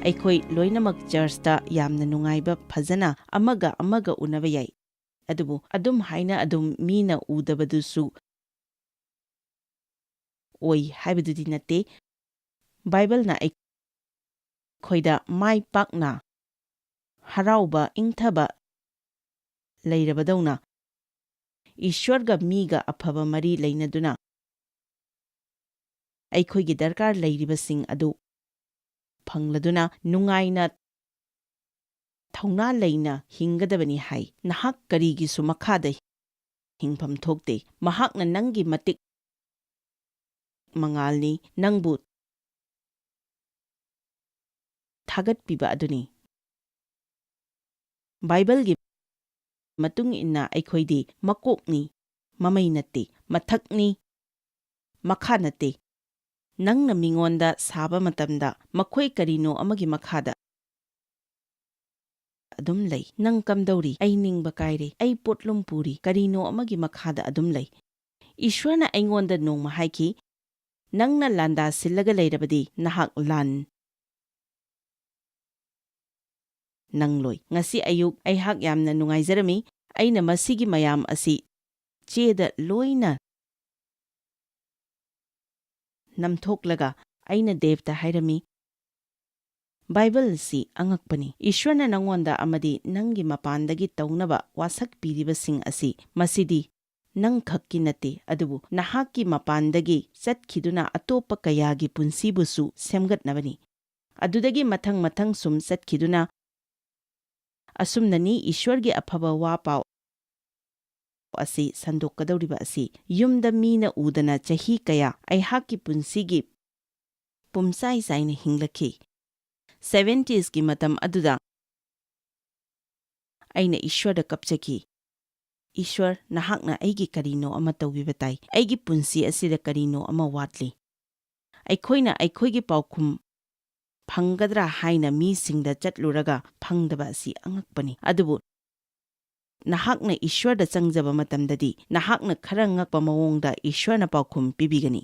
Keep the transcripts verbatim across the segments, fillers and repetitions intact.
ꯑꯩꯈꯣꯏ ꯂꯣꯏꯅꯃꯛ ꯆꯔꯆꯇ ꯌꯥꯝꯅ ꯅꯨꯡꯉꯥꯏꯕ, ꯐꯖꯅ ꯑꯃꯒ ꯑꯃꯒ ꯎꯅꯕ ꯌꯥꯏ꯫ ꯑꯗꯨꯕꯨ ꯑꯗꯨꯝ ꯍꯥꯏꯅ ꯑꯗꯨꯝ ꯃꯤꯅ ꯎꯗꯕꯗꯨꯁꯨ ꯑꯣꯏ ꯍꯥꯏꯕꯗꯨꯗꯤ ꯅꯠꯇꯦ꯫ ꯕꯥꯏꯕꯜꯅ ꯑꯩꯈꯣꯏꯗ ꯃꯥꯏ ꯄꯥꯛꯅ ꯍꯔꯥꯎꯕ, ꯏꯪꯊꯕ ꯂꯩꯔꯕꯗꯧꯅ, ꯏꯁ꯭ꯋꯔꯒ ꯃꯤꯒ ꯑꯐꯕ ꯃꯔꯤ ꯂꯩꯅꯗꯨꯅ, ꯑꯩꯈꯣꯏꯒꯤ ꯗꯔꯀꯥꯔ ꯂꯩꯔꯤꯕꯁꯤꯡ ꯑꯗꯨ ꯐꯪꯂꯗꯨꯅ ꯅꯨꯡꯉꯥꯏꯅ, ꯊꯧꯅꯥ ꯂꯩꯅ ꯍꯤꯡꯒꯗꯕꯅꯤ ꯍꯥꯏ꯫ ꯅꯍꯥꯛ ꯀꯔꯤꯒꯤꯁꯨ ꯃꯈꯥꯗ ꯍꯤꯡꯐꯝ ꯊꯣꯛꯇꯦ꯫ ꯃꯍꯥꯛꯅ ꯅꯪꯒꯤ ꯃꯇꯤꯛ ꯃꯉꯥꯜꯅꯤ, ꯅꯪꯕꯨ ꯊꯥꯒꯠꯄꯤꯕ ꯑꯗꯨꯅꯤ꯫ ꯕꯥꯏꯕꯜꯒꯤ ꯃꯇꯨꯡ ꯏꯟꯅ ꯑꯩꯈꯣꯏꯗꯤ ꯃꯀꯣꯛꯅꯤ, ꯃꯃꯩ ꯅꯠꯇꯦ, ꯃꯊꯛꯅꯤ, ꯃꯈꯥ ꯅꯠꯇꯦ꯫ ꯅꯪꯅ ꯃꯤꯉꯣꯟꯗ ꯁꯥꯕ ꯃꯇꯝꯗ ꯃꯈꯣꯏ ꯀꯔꯤꯅꯣ ꯑꯃꯒꯤ ꯃꯈꯥꯗ ꯑꯗꯨꯝ ꯂꯩ꯫ ꯅꯪ ꯀꯝꯗꯧꯔꯤ? ꯑꯩ ꯅꯤꯡꯕ ꯀꯥꯏꯔꯦ꯫ ꯑꯩ ꯄꯣꯠꯂꯨꯝ ꯄꯨꯔꯤ꯫ ꯀꯔꯤꯅꯣ ꯑꯃꯒꯤ ꯃꯈꯥꯗ ꯑꯗꯨꯝ ꯂꯩ꯫ ꯏꯁ꯭ꯋꯔꯅ ꯑꯩꯉꯣꯟꯗ ꯅꯣꯡꯃ ꯍꯥꯏꯈꯤ, "ꯅꯪꯅ ꯂꯥꯟꯗꯥ ꯁꯤꯜꯂꯒ ꯂꯩꯔꯕꯗꯤ ꯅꯍꯥꯛ ꯂꯥꯟ ꯅꯪꯂꯣꯏ꯫" ꯉꯁꯤ ꯑꯌꯨꯛ ꯑꯩꯍꯥꯛ ꯌꯥꯝꯅ ꯅꯨꯡꯉꯥꯏꯖꯔꯝꯃꯤ꯫ ꯑꯩꯅ ꯃꯁꯤꯒꯤ ꯃꯌꯥꯝ ꯑꯁꯤ ꯆꯦꯗ ꯂꯣꯏꯅ ꯅꯝꯊꯣꯛꯂꯒ ꯑꯩꯅ ꯗꯦꯕꯇ ꯍꯥꯏꯔꯝꯃꯤ, "ꯕꯥꯏꯕꯜ ꯑꯁꯤ ꯑꯉꯛꯄꯅꯤ꯫ ꯏꯁ꯭ꯋꯔꯅ ꯅꯉꯣꯟꯗ ꯑꯃꯗꯤ ꯅꯪꯒꯤ ꯃꯄꯥꯟꯗꯒꯤ ꯇꯧꯅꯕ ꯋꯥꯁꯛ ꯄꯤꯔꯤꯕꯁꯤꯡ ꯑꯁꯤ, ꯃꯁꯤꯗꯤ ꯅꯪꯈꯛꯀꯤ ꯅꯠꯇꯦ, ꯑꯗꯨꯕꯨ ꯅꯍꯥꯛꯀꯤ ꯃꯄꯥꯟꯗꯒꯤ ꯆꯠꯈꯤꯗꯨꯅ ꯑꯇꯣꯞꯄ ꯀꯌꯥꯒꯤ ꯄꯨꯟꯁꯤꯕꯨꯁꯨ ꯁꯦꯝꯒꯠꯅꯕꯅꯤ꯫ ꯑꯗꯨꯗꯒꯤ ꯃꯊꯪ ꯃꯊꯪ ꯁꯨꯝ ꯆꯠꯈꯤꯗꯨꯅ ꯑꯁꯨꯝꯅꯅꯤ ꯏꯁ꯭ꯋꯔꯒꯤ ꯑꯐꯕ ꯋꯥ ꯄꯥꯎ ꯑꯁꯤ ꯁꯟꯗꯣꯛꯀꯗꯧꯔꯤꯕ ꯑꯁꯤ꯫ ꯌꯨꯝꯗ ꯃꯤꯅ ꯎꯗꯅ ꯆꯍꯤ ꯀꯌꯥ ꯑꯩꯍꯥꯛꯀꯤ ꯄꯨꯟꯁꯤꯒꯤ ꯄꯨꯝꯆꯥꯏ ꯆꯥꯏꯅ ꯍꯤꯡꯂꯛꯈꯤ꯫ ꯁꯦꯚꯦꯟꯇꯤꯁꯀꯤ ꯃꯇꯝ ꯑꯗꯨꯗ ꯑꯩꯅ ꯏꯁ꯭ꯋꯔꯗ ꯀꯞꯆꯈꯤ, "ꯏꯁ꯭ꯋꯔ, ꯅꯍꯥꯛꯅ ꯑꯩꯒꯤ ꯀꯔꯤꯅꯣ ꯑꯃ ꯇꯧꯕꯤꯕ ꯇꯥꯏ꯫ ꯑꯩꯒꯤ ꯄꯨꯟꯁꯤ ꯑꯁꯤꯗ ꯀꯔꯤꯅꯣ ꯑꯃ ꯋꯥꯠꯂꯤ꯫" ꯑꯩꯈꯣꯏꯅ ꯑꯩꯈꯣꯏꯒꯤ ꯄꯥꯎꯈꯨꯝ ꯐꯪꯒꯗ꯭ꯔꯥ ꯍꯥꯏꯅ ꯃꯤꯁꯤꯡꯗ ꯆꯠꯂꯨꯔꯒ ꯐꯪꯗꯕ ꯑꯁꯤ ꯑꯉꯛꯄꯅꯤ꯫ ꯑꯗꯨꯕꯨ ꯅꯍꯥꯛꯅ ꯏꯁ꯭ꯋꯔꯗ ꯆꯪꯖꯕ ꯃꯇꯝꯗꯗꯤ, ꯅꯍꯥꯛꯅ ꯈꯔ ꯉꯛꯄ ꯃꯑꯣꯡꯗ ꯏꯁ꯭ꯋꯔꯅ ꯄꯥꯎꯈꯨꯝ ꯄꯤꯕꯤꯒꯅꯤ꯫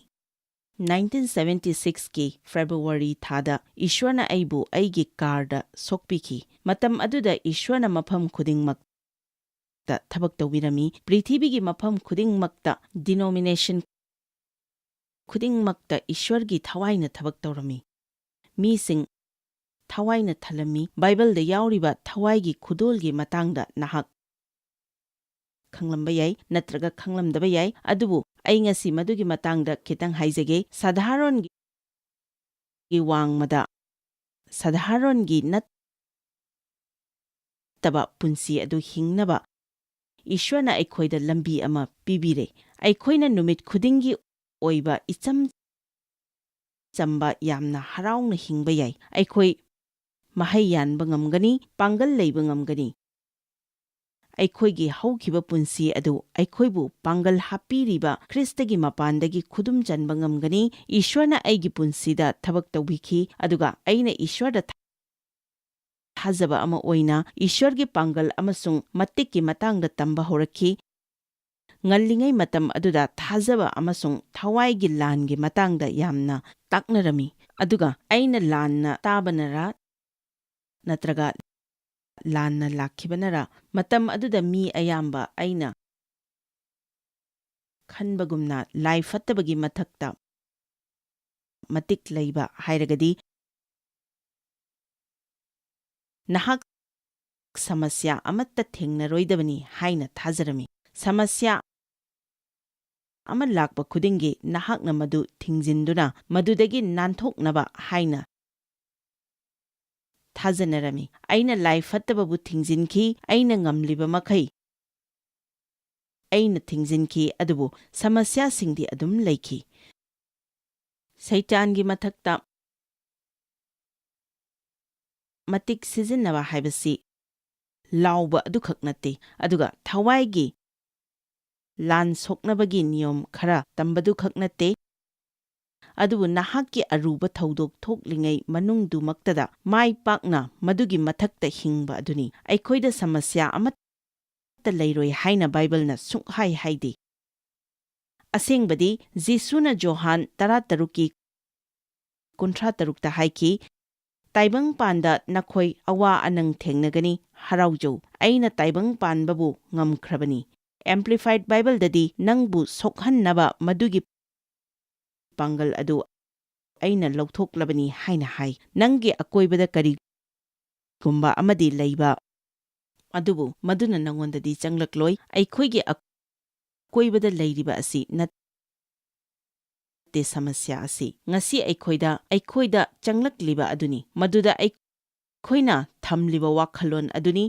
ꯅꯥꯏꯟꯇꯤꯟ ꯁꯚꯦꯟꯇꯤ ꯁꯤꯛꯁꯀꯤ ꯐꯦꯕ꯭ꯔꯨꯋꯥꯔꯤ ꯊꯥꯗ ꯏꯁ꯭ꯋꯔꯅ ꯑꯩꯕꯨ ꯑꯩꯒꯤ ꯀꯥꯔꯗ ꯁꯣꯛꯄꯤꯈꯤ꯫ ꯃꯇꯝ ꯑꯗꯨꯗ ꯏꯁ꯭ꯋꯔꯅ ꯃꯐꯝ ꯈꯨꯗꯤꯡꯃꯛꯇ ꯊꯕꯛ ꯇꯧꯕꯤꯔꯝꯃꯤ꯫ ꯄ꯭ꯔꯤꯊꯤꯕꯤꯒꯤ ꯃꯐꯝ ꯈꯨꯗꯤꯡꯃꯛꯇ, ꯗꯤꯅꯣꯃꯤꯅꯦꯁꯟ ꯈꯨꯗꯤꯡꯃꯛꯇ ꯏꯁ꯭ꯋꯔꯒꯤ ꯊꯋꯥꯏꯅ ꯊꯕꯛ ꯇꯧꯔꯝꯃꯤ꯫ ꯃꯤꯁꯤꯡ ꯊꯋꯥꯏꯅ ꯊꯜꯂꯝꯃꯤ꯫ ꯕꯥꯏꯕꯜꯗ ꯌꯥꯎꯔꯤꯕ ꯊꯋꯥꯏꯒꯤ ꯈꯨꯗꯣꯜꯒꯤ ꯃꯇꯥꯡꯗ ꯅꯍꯥꯛ ꯈꯪꯂꯝꯕ ꯌꯥꯏ ꯅꯠꯇ꯭ꯔꯒ ꯈꯪꯂꯝꯗꯕ ꯌꯥꯏ, ꯑꯗꯨꯕꯨ ꯑꯩ ꯉꯁꯤ ꯃꯗꯨꯒꯤ ꯃꯇꯥꯡꯗ ꯈꯤꯇꯪ ꯍꯥꯏꯖꯒꯦ꯫ ꯁꯥꯙꯥꯔꯣꯟꯒꯤ ꯋꯥꯡꯃꯗ ꯁꯥꯙꯥꯔꯣꯟꯒꯤ ꯅꯠꯇꯕ ꯄꯨꯟꯁꯤ ꯑꯗꯨ ꯍꯤꯡꯅꯕ ꯏꯁ꯭ꯋꯔꯅ ꯑꯩꯈꯣꯏꯗ ꯂꯝꯕꯤ ꯑꯃ ꯄꯤꯕꯤꯔꯦ꯫ ꯑꯩꯈꯣꯏꯅ ꯅꯨꯃꯤꯠ ꯈꯨꯗꯤꯡꯒꯤ ꯑꯣꯏꯕ ꯏꯆꯝ ꯆꯝꯕ, ꯌꯥꯝꯅ ꯍꯔꯥꯎꯅ ꯍꯤꯡꯕ ꯌꯥꯏ꯫ ꯑꯩꯈꯣꯏ ꯃꯍꯩ ꯌꯥꯟꯕ ꯉꯝꯒꯅꯤ, ꯄꯥꯡꯒꯜ ꯂꯩꯕ ꯉꯝꯒꯅꯤ꯫ ꯑꯩꯈꯣꯏꯒꯤ ꯍꯧꯈꯤꯕ ꯄꯨꯟꯁꯤ ꯑꯗꯨ ꯑꯩꯈꯣꯏꯕꯨ ꯄꯥꯡꯒꯜ ꯍꯥꯞꯄꯤꯔꯤꯕ ꯈ꯭ꯔꯤꯁꯇꯒꯤ ꯃꯄꯥꯟꯗꯒꯤ ꯈꯨꯗꯨꯝ ꯆꯟꯕ ꯉꯝꯒꯅꯤ꯫ ꯏꯁ꯭ꯋꯔꯅ ꯑꯩꯒꯤ ꯄꯨꯟꯁꯤꯗ ꯊꯕꯛ ꯇꯧꯕꯤꯈꯤ, ꯑꯗꯨꯒ ꯑꯩꯅ ꯏꯁ꯭ꯋꯔꯗ ꯊꯥꯖꯕ ꯑꯃ ꯑꯣꯏꯅ ꯏꯁ꯭ꯋꯔꯒꯤ ꯄꯥꯡꯒꯜ ꯑꯃꯁꯨꯡ ꯃꯇꯤꯛꯀꯤ ꯃꯇꯥꯡꯗ ꯇꯝꯕ ꯍꯧꯔꯛꯈꯤ꯫ ꯉꯜꯂꯤꯉꯩ ꯃꯇꯝ ꯑꯗꯨꯗ ꯊꯥꯖꯕ ꯑꯃꯁꯨꯡ ꯊꯋꯥꯏꯒꯤ ꯂꯥꯟꯒꯤ ꯃꯇꯥꯡꯗ ꯌꯥꯝꯅ ꯇꯥꯛꯅꯔꯝꯃꯤ, ꯑꯗꯨꯒ ꯑꯩꯅ ꯂꯥꯟꯅ ꯇꯥꯕꯅꯔꯥ ꯅꯠꯇ꯭ꯔꯒ ꯂꯥꯟꯅ ꯂꯥꯛꯈꯤꯕꯅꯔꯥ, ꯃꯇꯝ ꯑꯗꯨꯗ ꯃꯤ ꯑꯌꯥꯝꯕ ꯑꯩꯅ ꯈꯟꯕꯒꯨꯝꯅ ꯂꯥꯏ ꯐꯠꯇꯕꯒꯤ ꯃꯊꯛꯇ ꯃꯇꯤꯛ ꯂꯩꯕ ꯍꯥꯏꯔꯒꯗꯤ, ꯅꯍꯥꯛ ꯁꯃꯁ꯭ꯌꯥ ꯑꯃꯠꯇ ꯊꯦꯡꯅꯔꯣꯏꯗꯕꯅꯤ ꯍꯥꯏꯅ ꯊꯥꯖꯔꯝꯃꯤ꯫ ꯁꯃꯁ꯭ꯌꯥ ꯑꯃ ꯂꯥꯛꯄ ꯈꯨꯗꯤꯡꯒꯤ ꯅꯍꯥꯛꯅ ꯃꯗꯨ ꯊꯤꯡꯖꯤꯟꯗꯨꯅ ꯃꯗꯨꯗꯒꯤ ꯅꯥꯟꯊꯣꯛꯅꯕ ꯍꯥꯏꯅ ꯊꯥꯖꯅꯔꯝꯃꯤ꯫ ꯑꯩꯅ ꯂꯥꯏ ꯐꯠꯇꯕꯕꯨ ꯊꯤꯡꯖꯤꯟꯈꯤ, ꯑꯩꯅ ꯉꯝꯂꯤꯕ ꯃꯈꯩ ꯑꯩꯅ ꯊꯤꯡꯖꯤꯟꯈꯤ, ꯑꯗꯨꯕꯨ ꯁꯃꯁ꯭ꯌꯥꯁꯤꯡꯗꯤ ꯑꯗꯨꯝ ꯂꯩꯈꯤ꯫ ꯁꯩꯇꯥꯟꯒꯤ ꯃꯊꯛꯇ ꯃꯇꯤꯛ ꯁꯤꯖꯤꯟꯅꯕ ꯍꯥꯏꯕꯁꯤ ꯂꯥꯎꯕ ꯑꯗꯨꯈꯛ ꯅꯠꯇꯦ, ꯑꯗꯨꯒ ꯊꯋꯥꯏꯒꯤ ꯂꯥꯟ ꯁꯣꯛꯅꯕꯒꯤ ꯅꯤꯌꯣꯝ ꯈꯔ ꯇꯝꯕꯗꯨꯈꯛ ꯅꯠꯇꯦ, ꯑꯗꯨꯕꯨ ꯅꯍꯥꯛꯀꯤ ꯑꯔꯨꯕ ꯊꯧꯗꯣꯛ ꯊꯣꯛꯂꯤꯉꯩ ꯃꯅꯨꯡꯗꯨꯃꯛꯇꯗ ꯃꯥꯏ ꯄꯥꯛꯅ ꯃꯗꯨꯒꯤ ꯃꯊꯛꯇ ꯍꯤꯡꯕ ꯑꯗꯨꯅꯤ꯫ ꯑꯩꯈꯣꯏꯗ ꯁꯃꯁ꯭ꯌꯥ ꯑꯃꯠꯇ ꯂꯩꯔꯣꯏ ꯍꯥꯏꯅ ꯕꯥꯏꯕꯜꯅ ꯁꯨꯡꯍꯥꯏ ꯍꯥꯏꯗꯦ꯫ ꯑꯁꯦꯡꯕꯗꯤ, ꯖꯤꯁꯨꯅ ꯖꯣꯍꯥꯟ ꯇꯔꯥꯇꯔꯨꯛꯀꯤ ꯀꯨꯟꯊ꯭ꯔꯥ ꯇꯔꯨꯛꯇ ꯍꯥꯏꯈꯤ, "ꯇꯥꯏꯕꯪꯄꯥꯟꯗ ꯅꯈꯣꯏ ꯑꯋꯥ ꯑꯅꯪ ꯊꯦꯡꯅꯒꯅꯤ, ꯍꯔꯥꯎꯖꯧ, ꯑꯩꯅ ꯇꯥꯏꯕꯪ ꯄꯥꯟꯕꯕꯨ ꯉꯝꯈ꯭ꯔꯕꯅꯤ꯫" ꯑꯦꯝꯄ꯭ꯂꯤꯐꯥꯏꯗ ꯕꯥꯏꯕꯜꯗꯗꯤ, "ꯅꯪꯕꯨ ꯁꯣꯛꯍꯟꯅꯕ ꯃꯗꯨꯒꯤ ꯄꯥꯡꯒꯜ ꯑꯗꯨ ꯑꯩꯅ ꯂꯧꯊꯣꯛꯂꯕꯅꯤ" ꯍꯥꯏꯅ ꯍꯥꯏ꯫ ꯅꯪꯒꯤ ꯑꯀꯣꯏꯕꯗ ꯀꯔꯤꯒꯨꯝꯕ ꯑꯃꯗꯤ ꯂꯩꯕ, ꯑꯗꯨꯕꯨ ꯃꯗꯨꯅ ꯅꯉꯣꯟꯗꯗꯤ ꯆꯪꯂꯛꯂꯣꯏ꯫ ꯑꯩꯈꯣꯏꯒꯤ ꯑꯀꯣꯏꯕꯗ ꯂꯩꯔꯤꯕ ꯑꯁꯤ ꯅꯠꯇꯦ ꯁꯃꯁ꯭ꯌꯥ ꯑꯁꯤ꯫ ꯉꯁꯤ ꯑꯩꯈꯣꯏꯗ, ꯑꯩꯈꯣꯏꯗ ꯆꯪꯂꯛꯂꯤꯕ ꯑꯗꯨꯅꯤ꯫ ꯃꯗꯨꯗ ꯑꯩꯈꯣꯏꯅ ꯊꯝꯂꯤꯕ ꯋꯥꯈꯜꯂꯣꯟ ꯑꯗꯨꯅꯤ꯫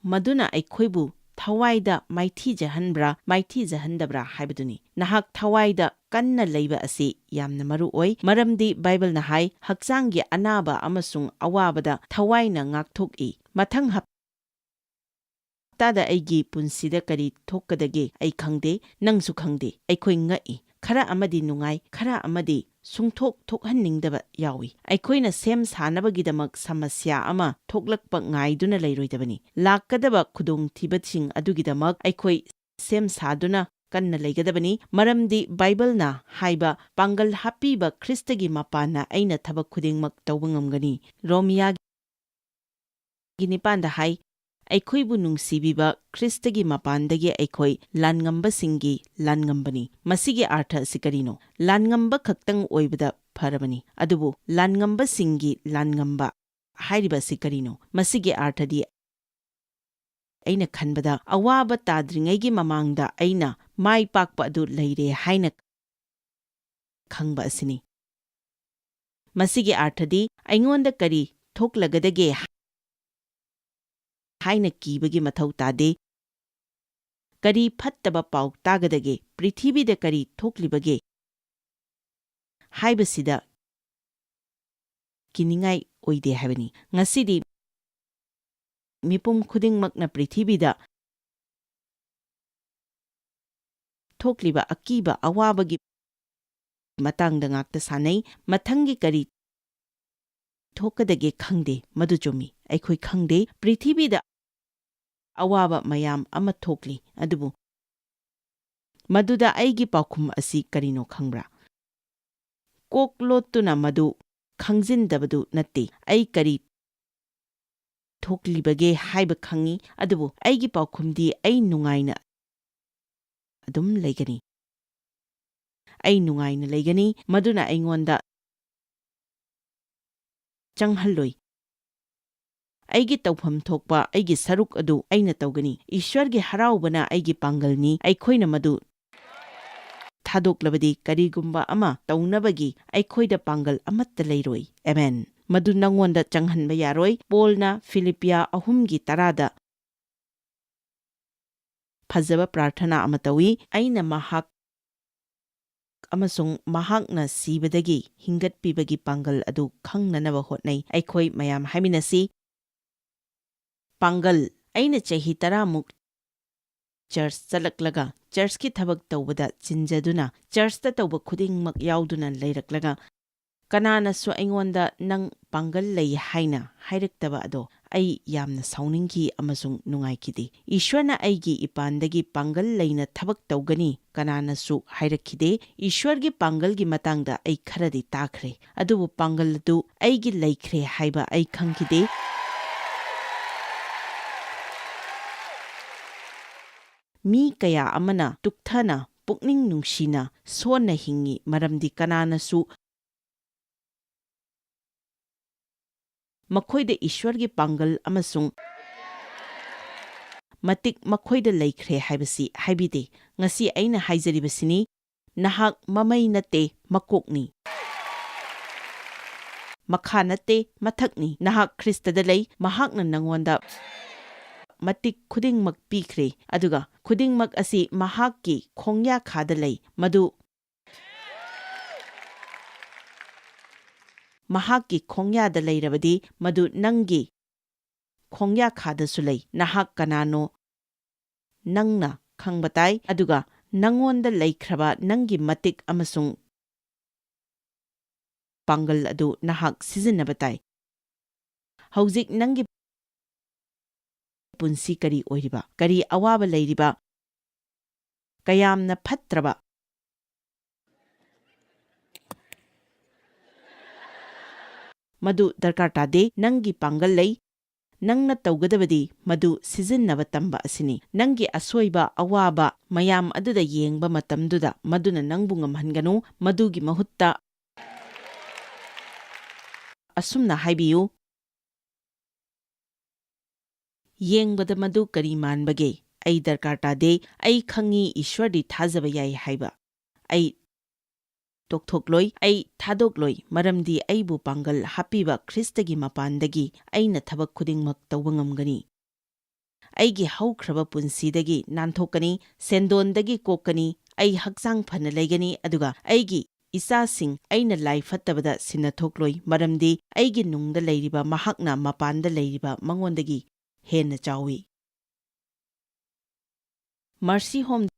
ꯃꯗꯨꯅ ꯑꯩꯈꯣꯏꯕꯨ ꯊꯋꯥꯏꯗ ꯃꯥꯏꯊꯤꯖꯍꯟꯕ꯭ꯔꯥ, ꯃꯥꯏꯊꯤꯖꯍꯟꯗꯕ꯭ꯔꯥ ꯍꯥꯏꯕꯗꯨꯅꯤ꯫ ꯅꯍꯥꯛ ꯊꯋꯥꯏꯗ ꯀꯟꯅ ꯂꯩꯕ ꯑꯁꯤ ꯌꯥꯝꯅ ꯃꯔꯨ ꯑꯣꯏ, ꯃꯔꯝꯗꯤ ꯕꯥꯏꯕꯜꯅ ꯍꯥꯏ, "ꯍꯛꯆꯥꯡꯒꯤ ꯑꯅꯥꯕ ꯑꯃꯁꯨꯡ ꯑꯋꯥꯕꯗ ꯊꯋꯥꯏꯅ ꯉꯥꯛꯊꯣꯛꯏ꯫" ꯃꯊꯪ ꯍꯞꯇꯥꯗ ꯑꯩꯒꯤ ꯄꯨꯟꯁꯤꯗ ꯀꯔꯤ ꯊꯣꯛꯀꯗꯒꯦ ꯑꯩ ꯈꯪꯗꯦ, ꯅꯪꯁꯨ ꯈꯪꯗꯦ꯫ ꯑꯩꯈꯣꯏ ꯉꯛꯏ꯫ ꯈꯔ ꯑꯃꯗꯤ ꯅꯨꯡꯉꯥꯏ, ꯈꯔ ꯑꯃꯗꯤ ꯁꯨꯡꯊꯣꯛ ꯊꯣꯛꯍꯟꯅꯤꯡꯗꯕ ꯌꯥꯎꯏ꯫ ꯑꯩꯈꯣꯏꯅ ꯁꯦꯝ ꯁꯥꯅꯕꯒꯤꯗꯃꯛ ꯁꯃꯁ꯭ꯌꯥ ꯑꯃ ꯊꯣꯛꯂꯛꯄ ꯉꯥꯏꯗꯨꯅ ꯂꯩꯔꯣꯏꯗꯕꯅꯤ꯫ ꯂꯥꯛꯀꯗꯕ ꯈꯨꯗꯣꯡꯊꯤꯕꯁꯤꯡ ꯑꯗꯨꯒꯤꯗꯃꯛ ꯑꯩꯈꯣꯏ ꯁꯦꯝ ꯁꯥꯗꯨꯅ ꯀꯟꯅ ꯂꯩꯒꯗꯕꯅꯤ, ꯃꯔꯝꯗꯤ ꯕꯥꯏꯕꯜꯅ ꯍꯥꯏꯕ ꯄꯥꯡꯒꯜ ꯍꯥꯞꯄꯤꯕ ꯈ꯭ꯔꯤꯁꯇꯒꯤ ꯃꯄꯥꯟꯅ ꯑꯩꯅ ꯊꯕꯛ ꯈꯨꯗꯤꯡꯃꯛ ꯇꯧꯕ ꯉꯝꯒꯅꯤ꯫ ꯔꯣꯃꯤꯌꯥꯒꯤ ꯅꯤꯄꯥꯟꯗ ꯍꯥꯏ, "ꯑꯩꯈꯣꯏꯕꯨ ꯅꯨꯡꯁꯤꯕꯤꯕ ꯈ꯭ꯔꯤꯁꯇꯒꯤ ꯃꯄꯥꯟꯗꯒꯤ ꯑꯩꯈꯣꯏ ꯂꯥꯟꯉꯝꯕꯁꯤꯡꯒꯤ ꯂꯥꯟꯉꯝꯕꯅꯤ꯫" ꯃꯁꯤꯒꯤ ꯑꯥꯔꯊ ꯑꯁꯤ ꯀꯔꯤꯅꯣ? ꯂꯥꯟꯉꯝꯕ ꯈꯛꯇꯪ ꯑꯣꯏꯕꯗ ꯐꯔꯕꯅꯤ, ꯑꯗꯨꯕꯨ ꯂꯥꯟꯉꯝꯕꯁꯤꯡꯒꯤ ꯂꯥꯟꯉꯝꯕ ꯍꯥꯏꯔꯤꯕ ꯑꯁꯤ ꯀꯔꯤꯅꯣ? ꯃꯁꯤꯒꯤ ꯑꯥꯔꯊꯗꯤ ꯑꯩꯅ ꯈꯟꯕꯗ, ꯑꯋꯥꯕ ꯇꯥꯗ꯭ꯔꯤꯉꯩꯒꯤ ꯃꯃꯥꯡꯗ ꯑꯩꯅ ꯃꯥꯏ ꯄꯥꯛꯄ ꯑꯗꯨ ꯂꯩꯔꯦ ꯍꯥꯏꯅ ꯈꯪꯕ ꯑꯁꯤꯅꯤ꯫ ꯃꯁꯤꯒꯤ ꯑꯥꯔꯊꯗꯤ, ꯑꯩꯉꯣꯟꯗ ꯀꯔꯤ ꯊꯣꯛꯂꯒꯗꯒꯦ ꯍꯥꯏꯅ ꯀꯤꯕꯒꯤ ꯃꯊꯧ ꯇꯥꯗꯦ꯫ ꯀꯔꯤ ꯐꯠꯇꯕ ꯄꯥꯎ ꯇꯥꯒꯗꯒꯦ? ꯄ꯭ꯔꯤꯊꯤꯕꯤꯗ ꯀꯔꯤ ꯊꯣꯛꯂꯤꯕꯒꯦ ꯍꯥꯏꯕꯁꯤꯗ ꯀꯤꯅꯤꯡꯉꯥꯏ ꯑꯣꯏꯗꯦ ꯍꯥꯏꯕꯅꯤ꯫ ꯉꯁꯤꯗꯤ ꯃꯤꯄꯨꯝ ꯈꯨꯗꯤꯡꯃꯛꯅ ꯄ꯭ꯔꯤꯊꯤꯕꯤꯗ ꯊꯣꯛꯂꯤꯕ ꯑꯀꯤꯕ ꯑꯋꯥꯕꯒꯤ ꯃꯇꯥꯡꯗ ꯉꯥꯛꯇ ꯁꯥꯟꯅꯩ꯫ ꯃꯊꯪꯒꯤ ꯀꯔꯤ ꯊꯣꯛꯀꯗꯒꯦ ꯈꯪꯗꯦ, ꯃꯗꯨ ꯆꯨꯝꯃꯤ꯫ ꯑꯩꯈꯣꯏ ꯈꯪꯗꯦ꯫ ꯄ꯭ꯔꯤꯊꯤꯕꯤꯗ ꯑꯋꯥꯕ ꯃꯌꯥꯝ ꯑꯃ ꯊꯣꯛꯂꯤ, ꯑꯗꯨꯕꯨ ꯃꯗꯨꯗ ꯑꯩꯒꯤ ꯄꯥꯎꯈꯨꯝ ꯑꯁꯤ ꯀꯔꯤꯅꯣ ꯈꯪꯕ꯭ꯔꯥ? ꯀꯣꯛ ꯂꯣꯠꯇꯨꯅ ꯃꯗꯨ ꯈꯪꯖꯤꯟꯗꯕꯗꯨ ꯅꯠꯇꯦ꯫ ꯑꯩ ꯀꯔꯤ ꯊꯣꯛꯂꯤꯕꯒꯦ ꯍꯥꯏꯕ ꯈꯪꯏ, ꯑꯗꯨꯕꯨ ꯑꯩꯒꯤ ꯄꯥꯎꯈꯨꯝꯗꯤ ꯑꯩ ꯅꯨꯡꯉꯥꯏꯅ ꯑꯗꯨꯝ ꯂꯩꯒꯅꯤ꯫ ꯑꯩ ꯅꯨꯡꯉꯥꯏꯅ ꯂꯩꯒꯅꯤ, ꯃꯗꯨꯅ ꯑꯩꯉꯣꯟꯗ ꯆꯪꯍꯜꯂꯣꯏ꯫ ꯑꯩꯒꯤ ꯇꯧꯐꯝ ꯊꯣꯛꯄ ꯑꯩꯒꯤ ꯁꯔꯨꯛ ꯑꯗꯨ ꯑꯩꯅ ꯇꯧꯒꯅꯤ꯫ ꯏꯁ꯭ꯋꯔꯒꯤ ꯍꯔꯥꯎꯕꯅ ꯑꯩꯒꯤ ꯄꯥꯡꯒꯜꯅꯤ, ꯑꯩꯈꯣꯏꯅ ꯃꯗꯨ ꯊꯥꯗꯣꯛꯂꯕꯗꯤ ꯀꯔꯤꯒꯨꯝꯕ ꯑꯃ ꯇꯧꯅꯕꯒꯤ ꯑꯩꯈꯣꯏꯗ ꯄꯥꯡꯒꯜ ꯑꯃꯠꯇ ꯂꯩꯔꯣꯏ꯫ ꯑꯦꯃꯦꯟ꯫ ꯃꯗꯨ ꯅꯪꯉꯣꯟꯗ ꯆꯪꯍꯟꯕ ꯌꯥꯔꯣꯏ꯫ ꯄꯣꯜꯅ ꯐꯤꯂꯤꯄꯤꯌꯥ ꯑꯍꯨꯝꯒꯤ ꯇꯔꯥꯗ ꯐꯖꯕ ꯄ꯭ꯔꯥꯔꯊꯅꯥ ꯑꯃ ꯇꯧꯏ, "ꯑꯩꯅ ꯃꯍꯥꯛ ꯑꯃꯁꯨꯡ ꯃꯍꯥꯛꯅ ꯁꯤꯕꯗꯒꯤ ꯍꯤꯡꯒꯠꯄꯤꯕꯒꯤ ꯄꯥꯡꯒꯜ ꯑꯗꯨ ꯈꯪꯅꯅꯕ ꯍꯣꯠꯅꯩ꯫" ꯑꯩꯈꯣꯏ ꯃꯌꯥꯝ ꯍꯥꯏꯃꯤꯟꯅꯁꯤ꯫ ꯄꯥꯡꯒꯜ꯫ ꯑꯩꯅ ꯆꯍꯤ ꯇꯔꯥꯃꯨꯛ ꯆꯔꯆ ꯆꯠꯂꯛꯂꯒ, ꯆꯔꯆꯀꯤ ꯊꯕꯛ ꯇꯧꯕꯗ ꯆꯤꯟꯖꯗꯨꯅ, ꯆꯔꯆꯇ ꯇꯧꯕ ꯈꯨꯗꯤꯡꯃꯛ ꯌꯥꯎꯗꯨꯅ ꯂꯩꯔꯛꯂꯒ, ꯀꯅꯥꯅꯁꯨ ꯑꯩꯉꯣꯟꯗ "ꯅꯪ ꯄꯥꯡꯒꯜ ꯂꯩ" ꯍꯥꯏꯅ ꯍꯥꯏꯔꯛꯇꯕ ꯑꯗꯣ ꯑꯩ ꯌꯥꯝꯅ ꯁꯥꯎꯅꯤꯡꯈꯤ ꯑꯃꯁꯨꯡ ꯅꯨꯡꯉꯥꯏꯈꯤꯗꯦ꯫ ꯏꯁ꯭ꯋꯔꯅ ꯑꯩꯒꯤ ꯏꯄꯥꯟꯗꯒꯤ ꯄꯥꯡꯒꯜ ꯂꯩꯅ ꯊꯕꯛ ꯇꯧꯒꯅꯤ ꯀꯅꯥꯅꯁꯨ ꯍꯥꯏꯔꯛꯈꯤꯗꯦ꯫ ꯏꯁ꯭ꯋꯔꯒꯤ ꯄꯥꯡꯒꯜꯒꯤ ꯃꯇꯥꯡꯗ ꯑꯩ ꯈꯔꯗꯤ ꯇꯥꯈ꯭ꯔꯦ, ꯑꯗꯨꯕꯨ ꯄꯥꯡꯒꯜ ꯑꯗꯨ ꯑꯩꯒꯤ ꯂꯩꯈ꯭ꯔꯦ ꯍꯥꯏꯕ ꯑꯩ ꯈꯪꯈꯤꯗꯦ꯫ ꯃꯤ ꯀꯌꯥ ꯑꯃꯅ ꯇꯨꯛꯊꯅ, ꯄꯨꯛꯅꯤꯡ ꯅꯨꯡꯁꯤꯅ, ꯁꯣꯟꯅ ꯍꯤꯡꯉꯤ, ꯃꯔꯝꯗꯤ ꯀꯅꯥꯅꯁꯨ ꯃꯈꯣꯏꯗ ꯏꯁ꯭ꯋꯔꯒꯤ ꯄꯥꯡꯒꯜ ꯑꯃꯁꯨꯡ ꯃꯇꯤꯛ ꯃꯈꯣꯏꯗ ꯂꯩꯈ꯭ꯔꯦ ꯍꯥꯏꯕꯁꯤ ꯍꯥꯏꯕꯤꯗꯦ꯫ ꯉꯁꯤ ꯑꯩꯅ ꯍꯥꯏꯖꯔꯤꯕꯁꯤꯅꯤ, ꯅꯍꯥꯛ ꯃꯃꯩ ꯅꯠꯇꯦ, ꯃꯀꯣꯛꯅꯤ꯫ ꯃꯈꯥ ꯅꯠꯇꯦ, ꯃꯊꯛꯅꯤ꯫ ꯅꯍꯥꯛ ꯈ꯭ꯔꯤꯁꯇꯗ ꯂꯩ, ꯃꯍꯥꯛꯅ ꯅꯉꯣꯟꯗ ꯃꯇꯤꯛ ꯈꯨꯗꯤꯡꯃꯛ ꯄꯤꯈ꯭ꯔꯦ, ꯑꯗꯨꯒ ꯈꯨꯗꯤꯡꯃꯛ ꯑꯁꯤ ꯃꯍꯥꯛꯀꯤ ꯈꯣꯡꯌꯥꯈꯥꯗ ꯂꯩ꯫ ꯃꯗꯨ ꯃꯍꯥꯛꯀꯤ ꯈꯣꯡꯌꯥꯗ ꯂꯩꯔꯕꯗꯤ, ꯃꯗꯨ ꯅꯪꯒꯤ ꯈꯣꯡꯌꯥꯈꯥꯗꯁꯨ ꯂꯩ꯫ ꯅꯍꯥꯛ ꯀꯅꯥꯅꯣ ꯅꯪꯅ ꯈꯪꯕ ꯇꯥꯏ, ꯑꯗꯨꯒ ꯅꯪꯉꯣꯟꯗ ꯂꯩꯈ꯭ꯔꯕ ꯅꯪꯒꯤ ꯃꯇꯤꯛ ꯑꯃꯁꯨꯡ ꯄꯥꯡꯒꯜ ꯑꯗꯨ ꯅꯍꯥꯛ ꯁꯤꯖꯤꯟꯅꯕ ꯇꯥꯏ꯫ ꯍꯧꯖꯤꯛ ꯅꯪꯒꯤ ꯄꯨꯟꯁꯤ ꯀꯔꯤ ꯑꯣꯏꯔꯤꯕ, ꯀꯔꯤ ꯑꯋꯥꯕ ꯂꯩꯔꯤꯕ, ꯀꯌꯥꯝꯅ ꯐꯠꯇ꯭ꯔꯕ꯫ ꯃꯗꯨ ꯗꯔꯀꯥꯔ ꯇꯥꯗꯦ꯫ ꯅꯪꯒꯤ ꯄꯥꯡꯒꯜ ꯂꯩ꯫ ꯅꯪꯅ ꯇꯧꯒꯗꯕꯗꯤ ꯃꯗꯨ ꯁꯤꯖꯤꯟꯅꯕ ꯇꯝꯕ ꯑꯁꯤꯅꯤ꯫ ꯅꯪꯒꯤ ꯑꯁꯣꯏꯕ, ꯑꯋꯥꯕ ꯃꯌꯥꯝ ꯑꯗꯨꯗ ꯌꯦꯡꯕ ꯃꯇꯝꯗꯨꯗ ꯃꯗꯨꯅ ꯅꯪꯕꯨ ꯉꯝꯍꯟꯒꯅꯨ꯫ ꯃꯗꯨꯒꯤ ꯃꯍꯨꯠꯇ ꯑꯁꯨꯝꯅ ꯍꯥꯏꯕꯤꯌꯨ, "ꯌꯦꯡꯕꯗ ꯃꯗꯨ ꯀꯔꯤ ꯃꯥꯟꯕꯒꯦ? ꯑꯩ ꯗꯔꯀꯥꯔ ꯇꯥꯗꯦ꯫ ꯑꯩ ꯈꯪꯏ ꯏꯁ꯭ꯋꯔꯗꯤ ꯊꯥꯖꯕ ꯌꯥꯏ ꯍꯥꯏꯕ꯫ ꯑꯩ ꯇꯣꯛꯊꯣꯛꯂꯣꯏ, ꯑꯩ ꯊꯥꯗꯣꯛꯂꯣꯏ, ꯃꯔꯝꯗꯤ ꯑꯩꯕꯨ ꯄꯥꯡꯒꯜ ꯍꯥꯞꯄꯤꯕ ꯈ꯭ꯔꯤꯁꯇꯒꯤ ꯃꯄꯥꯟꯗꯒꯤ ꯑꯩꯅ ꯊꯕꯛ ꯈꯨꯗꯤꯡꯃꯛ ꯇꯧꯕ ꯉꯝꯒꯅꯤ꯫ ꯑꯩꯒꯤ ꯍꯧꯈ꯭ꯔꯕ ꯄꯨꯟꯁꯤꯗꯒꯤ ꯅꯥꯟꯊꯣꯛꯀꯅꯤ, ꯁꯦꯟꯗꯣꯟꯗꯒꯤ ꯀꯣꯛꯀꯅꯤ, ꯑꯩ ꯍꯛꯆꯥꯡ ꯐꯅ ꯂꯩꯒꯅꯤ, ꯑꯗꯨꯒ ꯑꯩꯒꯤ ꯏꯆꯥꯁꯤꯡ ꯑꯩꯅ ꯂꯥꯏ ꯐꯠꯇꯕꯗ ꯁꯤꯟꯅꯊꯣꯛꯂꯣꯏ, ꯃꯔꯝꯗꯤ ꯑꯩꯒꯤ ꯅꯨꯡꯗ ꯂꯩꯔꯤꯕ ꯃꯍꯥꯛꯅ ꯃꯄꯥꯟꯗ ꯂꯩꯔꯤꯕ ꯃꯉꯣꯟꯗꯒꯤ ꯍꯦꯟꯅ ꯆꯥꯎꯏ꯫" ꯃꯔꯁꯤ ꯍꯣꯝꯗ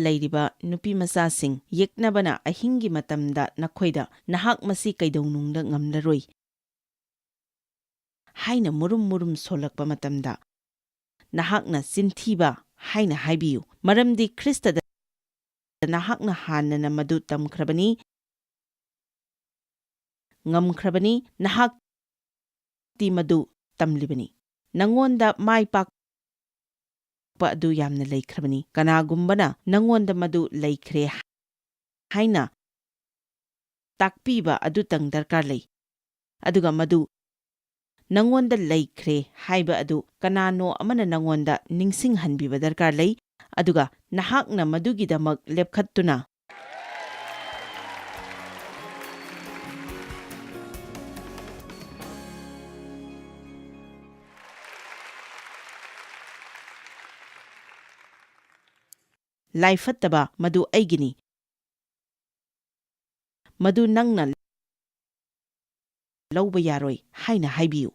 ꯂꯩꯔꯤꯕ ꯅꯨꯄꯤꯃꯆꯥꯁꯤꯡ, ꯌꯦꯛꯅꯕꯅ ꯑꯍꯤꯡꯒꯤ ꯃꯇꯝꯗ ꯅꯈꯣꯏꯗ "ꯅꯍꯥꯛ ꯃꯁꯤ ꯀꯩꯗꯧꯅꯨꯡꯗ ꯉꯝꯂꯔꯣꯏ" ꯍꯥꯏꯅ ꯃꯨꯔꯨꯝ ꯃꯨꯔꯨꯝ ꯁꯣꯜꯂꯛꯄ ꯃꯇꯝꯗ, ꯅꯍꯥꯛꯅ "ꯆꯤꯟꯊꯤꯕ" ꯍꯥꯏꯅ ꯍꯥꯏꯕꯤꯌꯨ, ꯃꯔꯝꯗꯤ ꯈ꯭ꯔꯤꯁꯇꯗ ꯅꯍꯥꯛꯅ ꯍꯥꯟꯅꯅ ꯃꯗꯨ ꯇꯝꯈ꯭ꯔꯕꯅꯤ꯫ ꯉꯝꯈ꯭ꯔꯕꯅꯤ, ꯅꯍꯥꯛꯇꯤ ꯃꯗꯨ ꯇꯝꯂꯤꯕꯅꯤ꯫ ꯅꯉꯣꯟꯗ ꯃꯥꯏ ꯄꯥꯛꯄ ꯑꯗꯨ ꯌꯥꯝꯅ ꯂꯩꯈ꯭ꯔꯕꯅꯤ꯫ ꯀꯅꯥꯒꯨꯝꯕꯅ ꯅꯉꯣꯟꯗ ꯃꯗꯨ ꯂꯩꯈ꯭ꯔꯦ ꯍꯥꯏꯅ ꯇꯥꯛꯄꯤꯕ ꯑꯗꯨꯇꯪ ꯗꯔꯀꯥꯔ ꯂꯩ꯫ ꯑꯗꯨꯒ ꯃꯗꯨ ꯅꯉꯣꯟꯗ ꯂꯩꯈ꯭ꯔꯦ ꯍꯥꯏꯕ ꯑꯗꯨ ꯀꯅꯥꯅꯣ ꯑꯃꯅ ꯅꯉꯣꯟꯗ ꯅꯤꯡꯁꯤꯡꯍꯟꯕꯤꯕ ꯗꯔꯀꯥꯔ ꯂꯩ, ꯑꯗꯨꯒ ꯅꯍꯥꯛꯅ ꯃꯗꯨꯒꯤꯗꯃꯛ ꯂꯦꯞꯈꯠꯇꯨꯅ "ꯂꯥꯏꯐꯠꯇꯕ, ꯃꯗꯨ ꯑꯩꯒꯤꯅꯤ, ꯃꯗꯨ ꯅꯪꯅ ꯂꯧꯕ ꯌꯥꯔꯣꯏ" ꯍꯥꯏꯅ ꯍꯥꯏꯕꯤꯌꯨ꯫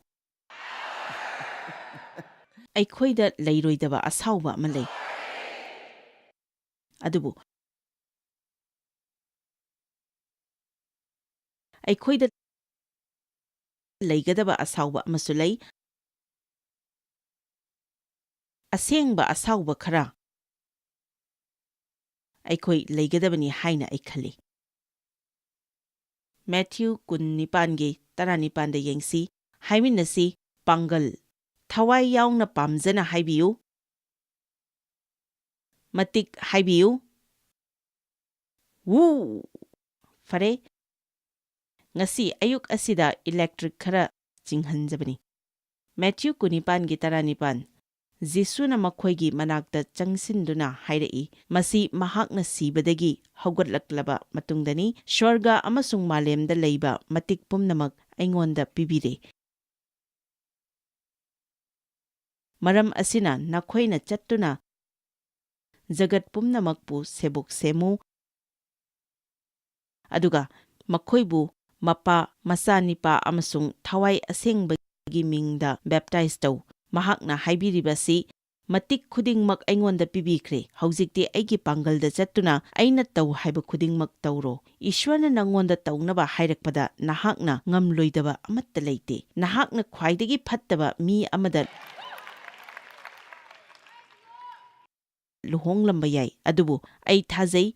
ꯑꯩꯈꯣꯏꯗ ꯂꯩꯔꯣꯏꯗꯕ ꯑꯁꯥꯎꯕ ꯑꯃ ꯂꯩ꯫ ꯑꯗꯨꯕꯨ ꯑꯩꯈꯣꯏꯗ ꯂꯩꯒꯗꯕ ꯑꯁꯥꯎꯕ ꯑꯃꯁꯨ ꯂꯩ꯫ ꯑꯁꯦꯡꯕ ꯑꯁꯥꯎꯕ ꯈꯔ ꯑꯩꯈꯣꯏ ꯂꯩꯒꯗꯕꯅꯤ ꯍꯥꯏꯅ ꯑꯩ ꯈꯜꯂꯤ꯫ ꯃꯦꯊ꯭ꯌꯨ ꯀꯨꯟꯅꯤꯄꯥꯟꯒꯤ ꯇꯔꯥꯅꯤꯄꯥꯟꯗ ꯌꯦꯡꯁꯤ꯫ ꯍꯥꯏꯃꯤꯟꯅꯁꯤ, ꯄꯥꯡꯒꯜ꯫ ꯊꯋꯥꯏ ꯌꯥꯎꯅ ꯄꯥꯝꯖꯅ ꯍꯥꯏꯕꯤꯌꯨ꯫ ꯃꯇꯤꯛ ꯍꯥꯏꯕꯤꯌꯨ꯫ ꯋꯨ! ꯐꯔꯦ꯫ ꯉꯁꯤ ꯑꯌꯨꯛ ꯑꯁꯤꯗ ꯏꯂꯦꯛꯇ꯭ꯔꯤꯛ ꯈꯔ ꯆꯤꯡꯍꯟꯖꯕꯅꯤ꯫ ꯃꯦꯊ꯭ꯌꯨ ꯀꯨꯟꯅꯤꯄꯥꯟꯒꯤ ꯇꯔꯥꯅꯤꯄꯥꯟ꯫ ꯖꯤꯁꯨꯅ ꯃꯈꯣꯏꯒꯤ ꯃꯅꯥꯛꯇ ꯆꯪꯁꯤꯟꯗꯨꯅ ꯍꯥꯏꯔꯛꯏ, ꯃꯁꯤ ꯃꯍꯥꯛꯅ ꯁꯤꯕꯗꯒꯤ ꯍꯧꯒꯠꯂꯛꯂꯕ ꯃꯇꯨꯡꯗꯅꯤ꯫ "ꯁ꯭ꯋꯔꯒ ꯑꯃꯁꯨꯡ ꯃꯥꯂꯦꯝꯗ ꯂꯩꯕ ꯃꯇꯤꯛ ꯄꯨꯝꯅꯃꯛ ꯑꯩꯉꯣꯟꯗ ꯄꯤꯕꯤꯔꯦ꯫ ꯃꯔꯝ ꯑꯁꯤꯅ ꯅꯈꯣꯏꯅ ꯆꯠꯇꯨꯅ ꯖꯒꯠ ꯄꯨꯝꯅꯃꯛꯄꯨ ꯁꯦꯕꯣꯛ ꯁꯦꯝꯃꯨ, ꯑꯗꯨꯒ ꯃꯈꯣꯏꯕꯨ ꯃꯄꯥ, ꯃꯆꯥꯅꯤꯄꯥ ꯑꯃꯁꯨꯡ ꯊꯋꯥꯏ ꯑꯁꯦꯡꯕꯒꯤ ꯃꯤꯡꯗ ꯕꯦꯞꯇꯥꯏꯖ ꯇꯧ꯫ ꯃꯍꯥꯛꯅ ꯍꯥꯏꯕꯤꯔꯤꯕꯁꯤ, ꯃꯇꯤꯛ ꯈꯨꯗꯤꯡꯃꯛ ꯑꯩꯉꯣꯟꯗ ꯄꯤꯕꯤꯈ꯭ꯔꯦ꯫ ꯍꯧꯖꯤꯛꯇꯤ ꯑꯩꯒꯤ ꯄꯥꯡꯒꯜꯗ ꯆꯠꯇꯨꯅ ꯑꯩꯅ ꯇꯧ ꯍꯥꯏꯕ ꯈꯨꯗꯤꯡꯃꯛ ꯇꯧꯔꯣ꯫ ꯏꯁ꯭ꯋꯔꯅ ꯅꯉꯣꯟꯗ ꯇꯧꯅꯕ ꯍꯥꯏꯔꯛꯄꯗ ꯅꯍꯥꯛꯅ ꯉꯝꯂꯣꯏꯗꯕ ꯑꯃꯠꯇ ꯂꯩꯇꯦ꯫ ꯅꯍꯥꯛꯅ ꯈ꯭ꯋꯥꯏꯗꯒꯤ ꯐꯠꯇꯕ ꯃꯤ ꯑꯃꯗ ꯂꯨꯍꯣꯡꯂꯝꯕ ꯌꯥꯏ, ꯑꯗꯨꯕꯨ ꯑꯩ ꯊꯥꯖꯩ,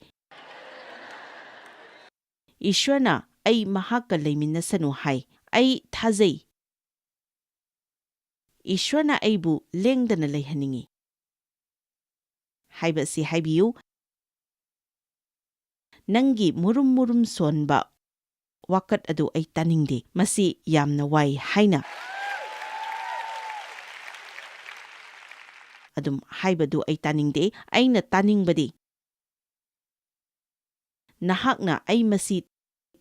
ꯏꯁ꯭ꯋꯔꯅ ꯑꯩ ꯃꯍꯥꯛꯀ ꯂꯩꯃꯤꯟꯅꯁꯅꯨ ꯍꯥꯏ꯫ ꯑꯩ ꯊꯥꯖꯩ, ꯏꯁ꯭ꯋꯔꯅ ꯑꯩꯕꯨ ꯂꯦꯡꯗꯅ ꯂꯩꯍꯟꯅꯤꯡꯏ ꯍꯥꯏꯕ ꯑꯁꯤ ꯍꯥꯏꯕꯤꯌꯨ꯫ ꯅꯪꯒꯤ ꯃꯨꯔꯨꯝ ꯃꯨꯔꯨꯝ ꯁꯣꯟꯕ ꯋꯥꯀꯠ ꯑꯗꯨ ꯑꯩ ꯇꯥꯅꯤꯡꯗꯦ꯫ ꯃꯁꯤ ꯌꯥꯝꯅ ꯋꯥꯏ ꯍꯥꯏꯅ ꯑꯗꯨꯝ ꯍꯥꯏꯕꯗꯨ ꯑꯩ ꯇꯥꯅꯤꯡꯗꯦ꯫ ꯑꯩꯅ ꯇꯥꯅꯤꯡꯕꯗꯤ, ꯅꯍꯥꯛꯅ ꯑꯩ ꯃꯁꯤ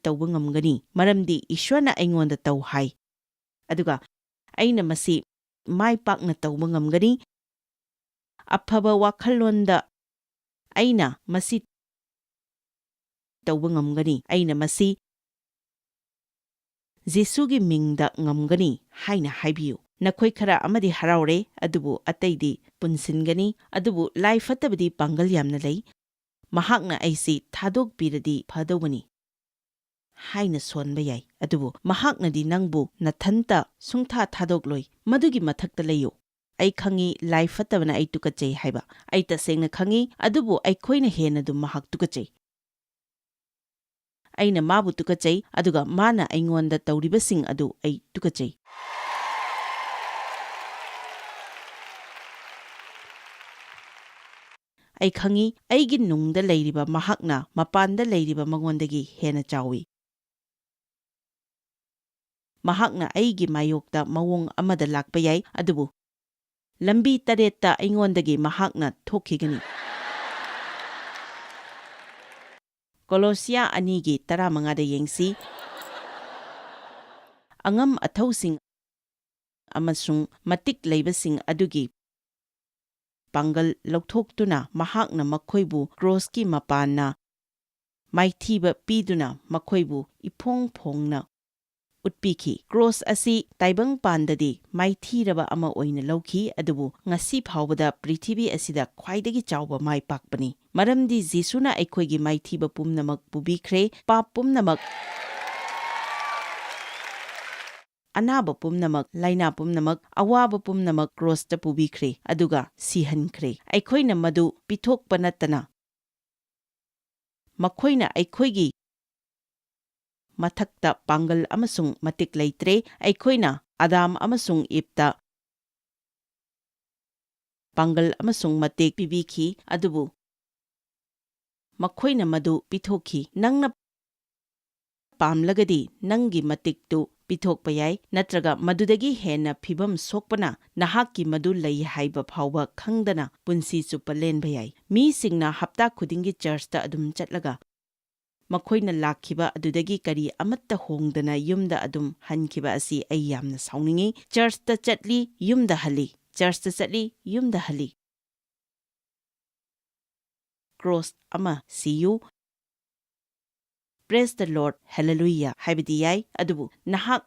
ꯇꯧꯕ ꯉꯝꯒꯅꯤ, ꯃꯔꯝꯗꯤ ꯏꯁ꯭ꯋꯔꯅ ꯑꯩꯉꯣꯟꯗ ꯇꯧ ꯍꯥꯏ꯫ ꯑꯗꯨꯒ ꯑꯩꯅ ꯃꯁꯤ ꯃꯥꯏ ꯄꯥꯛꯅ ꯇꯧꯕ ꯉꯝꯒꯅꯤ꯫ ꯑꯐꯕ ꯋꯥꯈꯜꯂꯣꯟꯗ ꯑꯩꯅ ꯃꯁꯤ ꯇꯧꯕ ꯉꯝꯒꯅꯤ꯫ ꯑꯩꯅ ꯃꯁꯤ ꯖꯤꯁꯨꯒꯤ ꯃꯤꯡꯗ ꯉꯝꯒꯅꯤ ꯍꯥꯏꯅ ꯍꯥꯏꯕꯤꯌꯨ꯫ ꯅꯈꯣꯏ ꯈꯔ ꯑꯃꯗꯤ ꯍꯔꯥꯎꯔꯦ, ꯑꯗꯨꯕꯨ ꯑꯇꯩꯗꯤ ꯄꯨꯟꯁꯤꯟꯒꯅꯤ꯫ ꯑꯗꯨꯕꯨ ꯂꯥꯏ ꯐꯠꯇꯕꯗꯤ ꯄꯥꯡꯒꯜ ꯌꯥꯝꯅ ꯂꯩ꯫ "ꯃꯍꯥꯛꯅ ꯑꯩꯁꯤ ꯊꯥꯗꯣꯛꯄꯤꯔꯗꯤ ꯐꯗꯧꯕꯅꯤ" ꯍꯥꯏꯅ ꯁꯣꯟꯕ ꯌꯥꯏ, ꯑꯗꯨꯕꯨ ꯃꯍꯥꯛꯅꯗꯤ ꯅꯪꯕꯨ ꯅꯊꯟꯇ ꯁꯨꯡꯊꯥ ꯊꯥꯗꯣꯛꯂꯣꯏ꯫ ꯃꯗꯨꯒꯤ ꯃꯊꯛꯇ ꯂꯩꯌꯨ꯫ ꯑꯩ ꯈꯪꯏ, ꯂꯥꯏ ꯐꯠꯇꯕꯅ ꯑꯩ ꯇꯨꯀꯠꯆꯩ ꯍꯥꯏꯕ꯫ ꯑꯩ ꯇꯁꯦꯡꯅ ꯈꯪꯏ, ꯑꯗꯨꯕꯨ ꯑꯩꯈꯣꯏꯅ ꯍꯦꯟꯅ ꯑꯗꯨꯝ ꯃꯍꯥꯛ ꯇꯨꯀꯠꯆꯩ꯫ ꯑꯩꯅ ꯃꯥꯕꯨ ꯇꯨꯀꯠꯆꯩ, ꯑꯗꯨꯒ ꯃꯥꯅ ꯑꯩꯉꯣꯟꯗ ꯇꯧꯔꯤꯕꯁꯤꯡ ꯑꯗꯨ ꯑꯩ ꯇꯨꯀꯠꯆꯩ꯫ ꯑꯩ ꯈꯪꯏ, ꯑꯩꯒꯤ ꯅꯨꯡꯗ ꯂꯩꯔꯤꯕ ꯃꯍꯥꯛꯅ ꯃꯄꯥꯟꯗ ꯂꯩꯔꯤꯕ ꯃꯉꯣꯟꯗꯒꯤ ꯍꯦꯟꯅ ꯆꯥꯎꯏ꯫ ꯃꯍꯥꯛꯅ ꯑꯩꯒꯤ ꯃꯥꯌꯣꯛꯇ ꯃꯑꯣꯡ ꯑꯃꯗ ꯂꯥꯛꯄ ꯌꯥꯏ, ꯑꯗꯨꯕꯨ ꯂꯝꯕꯤ ꯇꯔꯦꯠꯇ ꯑꯩꯉꯣꯟꯗꯒꯤ ꯃꯍꯥꯛꯅ ꯊꯣꯛꯈꯤꯒꯅꯤ꯫ ꯀꯣꯂꯣꯁꯤꯌꯥ ꯑꯅꯤꯒꯤ ꯇꯔꯥꯃꯉꯥꯗ ꯌꯦꯡꯁꯤ꯫ ꯑꯉꯝ ꯑꯊꯧꯁꯤꯡ ꯑꯃꯁꯨꯡ ꯃꯇꯤꯛ ꯂꯩꯕꯁꯤꯡ ꯑꯗꯨꯒꯤ ꯄꯥꯡꯒꯜ ꯂꯧꯊꯣꯛꯇꯨꯅ ꯃꯍꯥꯛꯅ ꯃꯈꯣꯏꯕꯨ ꯀ꯭ꯔꯣꯁꯀꯤ ꯃꯄꯥꯟꯅ ꯃꯥꯏꯊꯤꯕ ꯄꯤꯗꯨꯅ ꯃꯈꯣꯏꯕꯨ ꯏꯐꯣꯡ ꯐꯣꯡꯅ ꯎꯠꯄꯤꯈꯤ꯫ ꯀ꯭ꯔꯣꯁ ꯑꯁꯤ ꯇꯥꯏꯕꯪꯄꯥꯟꯗꯗꯤ ꯃꯥꯏꯊꯤꯔꯕ ꯑꯃ ꯑꯣꯏꯅ ꯂꯧꯈꯤ, ꯑꯗꯨꯕꯨ ꯉꯁꯤ ꯐꯥꯎꯕꯗ ꯄ꯭ꯔꯤꯊꯤꯕꯤ ꯑꯁꯤꯗ ꯈ꯭ꯋꯥꯏꯗꯒꯤ ꯆꯥꯎꯕ ꯃꯥꯏ ꯄꯥꯛꯄꯅꯤ꯫ ꯃꯔꯝꯗꯤ ꯖꯤꯁꯨꯅ ꯑꯩꯈꯣꯏꯒꯤ ꯃꯥꯏꯊꯤꯕ ꯄꯨꯝꯅꯃꯛ ꯄꯨꯕꯤꯈ꯭ꯔꯦ, ꯄꯥꯞ ꯄꯨꯝꯅꯃꯛ, ꯑꯅꯥꯕ ꯄꯨꯝꯅꯃꯛ, ꯂꯥꯏꯅꯥ ꯄꯨꯝꯅꯃꯛ, ꯑꯋꯥꯕ ꯄꯨꯝꯅꯃꯛ ꯀ꯭ꯔꯣꯁꯇ ꯄꯨꯕꯤꯈ꯭ꯔꯦ, ꯑꯗꯨꯒ ꯁꯤꯍꯟꯈ꯭ꯔꯦ꯫ ꯑꯩꯈꯣꯏꯅ ꯃꯗꯨ ꯄꯤꯊꯣꯛꯄ ꯅꯠꯇꯅ ꯃꯈꯣꯏꯅ ꯑꯩꯈꯣꯏꯒꯤ ꯃꯊꯛꯇ ꯄꯥꯡꯒꯜ ꯑꯃꯁꯨꯡ ꯃꯇꯤꯛ ꯂꯩꯇ꯭ꯔꯦ꯫ ꯑꯩꯈꯣꯏꯅ ꯑꯗꯥꯝ ꯑꯃꯁꯨꯡ ꯏꯞꯇ ꯄꯥꯡꯒꯜ ꯑꯃꯁꯨꯡ ꯃꯇꯤꯛ ꯄꯤꯕꯤꯈꯤ, ꯑꯗꯨꯕꯨ ꯃꯈꯣꯏꯅ ꯃꯗꯨ ꯄꯤꯊꯣꯛꯈꯤ꯫ ꯅꯪꯅ ꯄꯥꯝꯂꯒꯗꯤ ꯅꯪꯒꯤ ꯃꯇꯤꯛꯇꯨ ꯄꯤꯊꯣꯛꯄ ꯌꯥꯏ, ꯅꯠꯇ꯭ꯔꯒ ꯃꯗꯨꯗꯒꯤ ꯍꯦꯟꯅ ꯐꯤꯚꯝ ꯁꯣꯛꯄꯅ ꯅꯍꯥꯛꯀꯤ ꯃꯗꯨ ꯂꯩ ꯍꯥꯏꯕ ꯐꯥꯎꯕ ꯈꯪꯗꯅ ꯄꯨꯟꯁꯤ ꯆꯨꯞꯄ ꯂꯦꯟꯕ ꯌꯥꯏ꯫ ꯃꯤꯁꯤꯡꯅ ꯍꯞꯇꯥ ꯈꯨꯗꯤꯡꯒꯤ ꯆꯔꯆꯇ ꯑꯗꯨꯝ ꯆꯠꯂꯒ ꯃꯈꯣꯏꯅ ꯂꯥꯛꯈꯤꯕ ꯑꯗꯨꯗꯒꯤ ꯀꯔꯤ ꯑꯃꯠꯇ ꯍꯣꯡꯗꯅ ꯌꯨꯝꯗ ꯑꯗꯨꯝ ꯍꯟꯈꯤꯕ ꯑꯁꯤ ꯑꯩ ꯌꯥꯝꯅ ꯁꯥꯎꯅꯤꯡꯏ꯫ ꯆꯔꯆꯇ ꯆꯠꯂꯤ, ꯌꯨꯝꯗ ꯍꯜꯂꯤ, ꯆꯔꯆꯇ ꯆꯠꯂꯤ, ꯌꯨꯝꯗ ꯍꯜꯂꯤ꯫ ꯀ꯭ꯔꯣꯁ ꯑꯃ ꯁꯤꯌꯨ꯫ Praise the Lord, Hallelujah ꯍꯥꯏꯕꯗꯤ ꯌꯥꯏ, ꯑꯗꯨꯕꯨ ꯅꯍꯥꯛ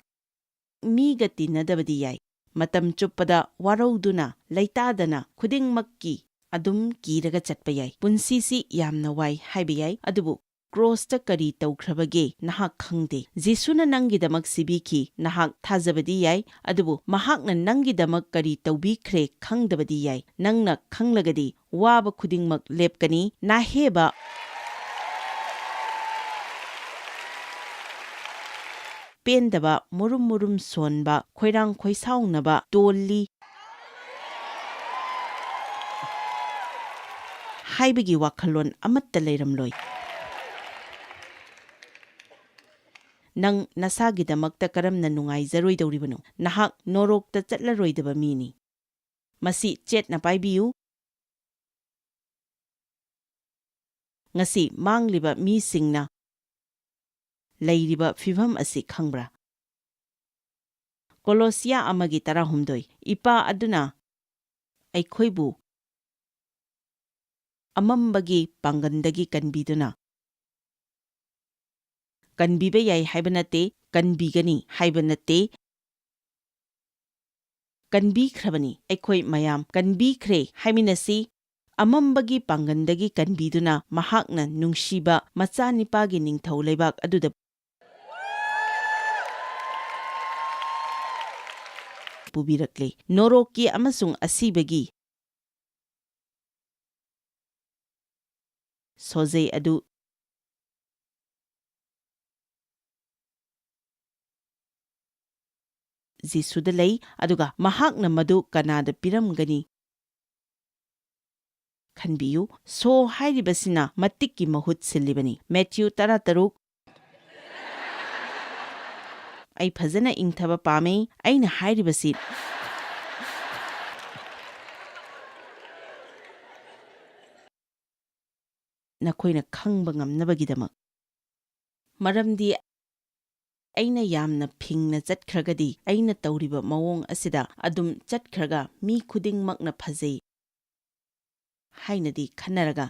ꯃꯤꯒ ꯇꯤꯟꯅꯗꯕꯗꯤ ꯌꯥꯏ꯫ ꯃꯇꯝ ꯆꯨꯞꯄꯗ ꯋꯥꯔꯧꯗꯨꯅ, ꯂꯩꯇꯥꯗꯅ, ꯈꯨꯗꯤꯡꯃꯛꯀꯤ ꯑꯗꯨꯝ ꯀꯤꯔꯒ ꯆꯠꯄ ꯌꯥꯏ꯫ ꯄꯨꯟꯁꯤꯁꯤ ꯌꯥꯝꯅ ꯋꯥꯏ ꯍꯥꯏꯕ ꯌꯥꯏ, ꯑꯗꯨꯕꯨ ꯀ꯭ꯔꯣꯁꯇ ꯀꯔꯤ ꯇꯧꯈ꯭ꯔꯕꯒꯦ ꯅꯍꯥꯛ ꯈꯪꯗꯦ꯫ ꯖꯤꯁꯨꯅ ꯅꯪꯒꯤꯗꯃꯛ ꯁꯤꯕꯤꯈꯤ꯫ ꯅꯍꯥꯛ ꯊꯥꯖꯕꯗꯤ ꯌꯥꯏ, ꯑꯗꯨꯕꯨ ꯃꯍꯥꯛꯅ ꯅꯪꯒꯤꯗꯃꯛ ꯀꯔꯤ ꯇꯧꯕꯤꯈ꯭ꯔꯦ ꯈꯪꯗꯕꯗꯤ ꯌꯥꯏ꯫ ꯅꯪꯅ ꯈꯪꯂꯒꯗꯤ ꯋꯥꯕ ꯈꯨꯗꯤꯡꯃꯛ ꯂꯦꯞꯀꯅꯤ꯫ ꯅꯥꯍꯦꯕ, ꯄꯦꯟꯗꯕ, ꯃꯨꯔꯨꯝ ꯃꯨꯔꯨꯝ ꯁꯣꯟꯕ, ꯈꯣꯏꯔꯥꯡ ꯈꯣꯏꯁꯥꯎꯅꯕ, ꯇꯣꯜꯂꯤ ꯍꯥꯏꯕꯒꯤ ꯋꯥꯈꯜꯂꯣꯟ ꯑꯃꯠꯇ ꯂꯩꯔꯝꯂꯣꯏ꯫ ꯅꯪ ꯅꯁꯥꯒꯤꯗꯃꯛꯇ ꯀꯔꯝꯅ ꯅꯨꯡꯉꯥꯏꯖꯔꯣꯏꯗꯧꯔꯤꯕꯅꯣ? ꯅꯍꯥꯛ ꯅꯣꯔꯣꯛꯇ ꯆꯠꯂꯔꯣꯏꯗꯕ ꯃꯤꯅꯤ꯫ ꯃꯁꯤ ꯆꯦꯠꯅ ꯄꯥꯏꯕꯤꯌꯨ꯫ ꯉꯁꯤ ꯃꯥꯡꯂꯤꯕ ꯃꯤꯁꯤꯡꯅ ꯂꯩꯔꯤꯕ ꯐꯤꯚꯝ ꯑꯁꯤ ꯈꯪꯕ꯭ꯔꯥ? ꯀꯣꯂꯣꯁꯤꯌꯥ ꯑꯃꯒꯤ ꯇꯔꯥꯍꯨꯝꯗꯣꯏ, ꯏꯄꯥ ꯑꯗꯨꯅ ꯑꯩꯈꯣꯏꯕꯨ ꯑꯃꯝꯕꯒꯤ ꯄꯥꯡꯒꯟꯗꯒꯤ ꯀꯟꯕꯤꯗꯨꯅ, ꯀꯟꯕꯤꯕ ꯌꯥꯏ ꯍꯥꯏꯕ ꯅꯠꯇꯦ, ꯀꯟꯕꯤꯒꯅꯤ ꯍꯥꯏꯕ ꯅꯠꯇꯦ, ꯀꯟꯕꯤꯈ꯭ꯔꯕꯅꯤ꯫ ꯑꯩꯈꯣꯏ ꯃꯌꯥꯝ ꯀꯟꯕꯤꯈ꯭ꯔꯦ ꯍꯥꯏꯃꯤꯟꯅꯁꯤ꯫ ꯑꯃꯝꯕꯒꯤ ꯄꯥꯡꯒꯟꯗꯒꯤ ꯀꯟꯕꯤꯗꯨꯅ ꯃꯍꯥꯛꯅ ꯅꯨꯡꯁꯤꯕ ꯃꯆꯥꯅꯤꯄꯥꯒꯤ ꯅꯤꯡꯊꯧ ꯂꯩꯕꯥꯛ ꯑꯗꯨꯗ ꯄꯨꯕꯤꯔꯛꯂꯦ꯫ ꯅꯣꯔꯣꯛꯀꯤ ꯑꯃꯁꯨꯡ ꯑꯁꯤꯕꯒꯤ ꯁꯣꯖꯩ ꯑꯗꯨ ꯖꯤꯁꯨꯗ ꯂꯩ, ꯑꯗꯨꯒ ꯃꯍꯥꯛꯅ ꯃꯗꯨ ꯀꯅꯥꯗ ꯄꯤꯔꯝꯒꯅꯤ? ꯈꯟꯕꯤꯌꯨ, ꯁꯣ ꯍꯥꯏꯔꯤꯕꯁꯤꯅ ꯃꯇꯤꯛꯀꯤ ꯃꯍꯨꯠ ꯁꯤꯜꯂꯤꯕꯅꯤ꯫ ꯃꯦꯊ꯭ꯌꯨ ꯇꯔꯥꯇꯔꯨꯛ꯫ ꯑꯩ ꯐꯖꯅ ꯏꯪꯊꯕ ꯄꯥꯝꯃꯤ꯫ ꯑꯩꯅ ꯍꯥꯏꯔꯤꯕꯁꯤ ꯅꯈꯣꯏꯅ ꯈꯪꯕ ꯉꯝꯅꯕꯒꯤꯗꯃꯛ꯫ ꯃꯔꯝꯗꯤ ꯑꯩꯅ ꯌꯥꯝꯅ ꯐꯤꯡꯅ ꯆꯠꯈ꯭ꯔꯒꯗꯤ, ꯑꯩꯅ ꯇꯧꯔꯤꯕ ꯃꯑꯣꯡ ꯑꯁꯤꯗ ꯑꯗꯨꯝ ꯆꯠꯈ꯭ꯔꯒ ꯃꯤ ꯈꯨꯗꯤꯡꯃꯛꯅ ꯐꯖꯩ ꯍꯥꯏꯅꯗꯤ ꯈꯟꯅꯔꯒ,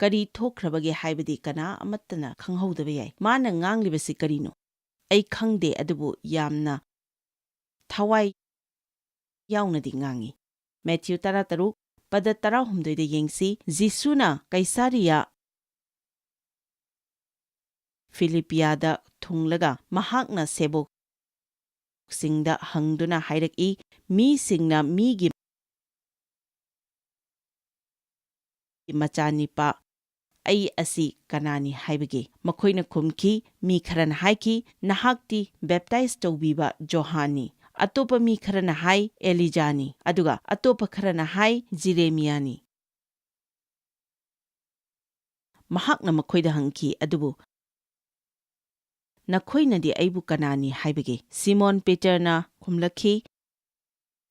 ꯀꯔꯤ ꯊꯣꯛꯈ꯭ꯔꯕꯒꯦ ꯍꯥꯏꯕꯗꯤ ꯀꯅꯥ ꯑꯃꯠꯇꯅ ꯈꯪꯍꯧꯗꯕ ꯌꯥꯏ꯫ ꯃꯥꯅ ꯉꯥꯡꯂꯤꯕꯁꯤ ꯀꯔꯤꯅꯣ? ꯑꯩ ꯈꯪꯗꯦ, ꯑꯗꯨꯕꯨ ꯌꯥꯝꯅ ꯊꯋꯥꯏ ꯌꯥꯎꯅꯗꯤ ꯉꯥꯡꯉꯤ꯫ ꯃꯦꯊ꯭ꯌꯨ ꯇꯔꯥꯇꯔꯨꯛ, ꯄꯗ ꯇꯔꯥꯍꯨꯝꯗꯣꯏꯗ ꯌꯦꯡꯁꯤ꯫ ꯖꯤꯁꯨꯅ ꯀꯩꯁꯥꯔꯤꯌꯥ ꯐꯤꯂꯤꯄꯤꯌꯥꯗ ꯊꯨꯡꯂꯒ ꯃꯍꯥꯛꯅ ꯁꯦꯕꯣꯛꯁꯤꯡꯗ ꯍꯪꯗꯨꯅ ꯍꯥꯏꯔꯛꯏ, "ꯃꯤꯁꯤꯡꯅ ꯃꯤꯒꯤ ꯃꯆꯥꯅꯤꯄꯥ ꯑꯩ ꯑꯁꯤ ꯀꯅꯥꯅꯤ ꯍꯥꯏꯕꯒꯦ?" ꯃꯈꯣꯏꯅ ꯈꯨꯝꯈꯤ, "ꯃꯤ ꯈꯔꯅ ꯍꯥꯏꯈꯤ, 'ꯅꯍꯥꯛꯇꯤ ꯕꯦꯞꯇꯥꯏꯖ ꯇꯧꯕꯤꯕ ꯖꯣꯍꯥꯟꯅꯤ', ꯑꯇꯣꯞꯄ ꯃꯤ ꯈꯔꯅ ꯍꯥꯏ, 'ꯑꯦꯂꯤꯖꯥꯅꯤ', ꯑꯗꯨꯒ ꯑꯇꯣꯞꯄ ꯈꯔꯅ ꯍꯥꯏ, 'ꯖꯤꯔꯦꯃꯤꯌꯥꯅꯤ.'" ꯃꯍꯥꯛꯅ ꯃꯈꯣꯏꯗ ꯍꯪꯈꯤ, "ꯑꯗꯨꯕꯨ ꯅꯈꯣꯏꯅꯗꯤ ꯑꯩꯕꯨ ꯀꯅꯥꯅꯤ ꯍꯥꯏꯕꯒꯦ?" ꯁꯤꯃꯣꯟ ꯄꯦꯇꯔꯅ ꯈꯨꯝꯂꯛꯈꯤ,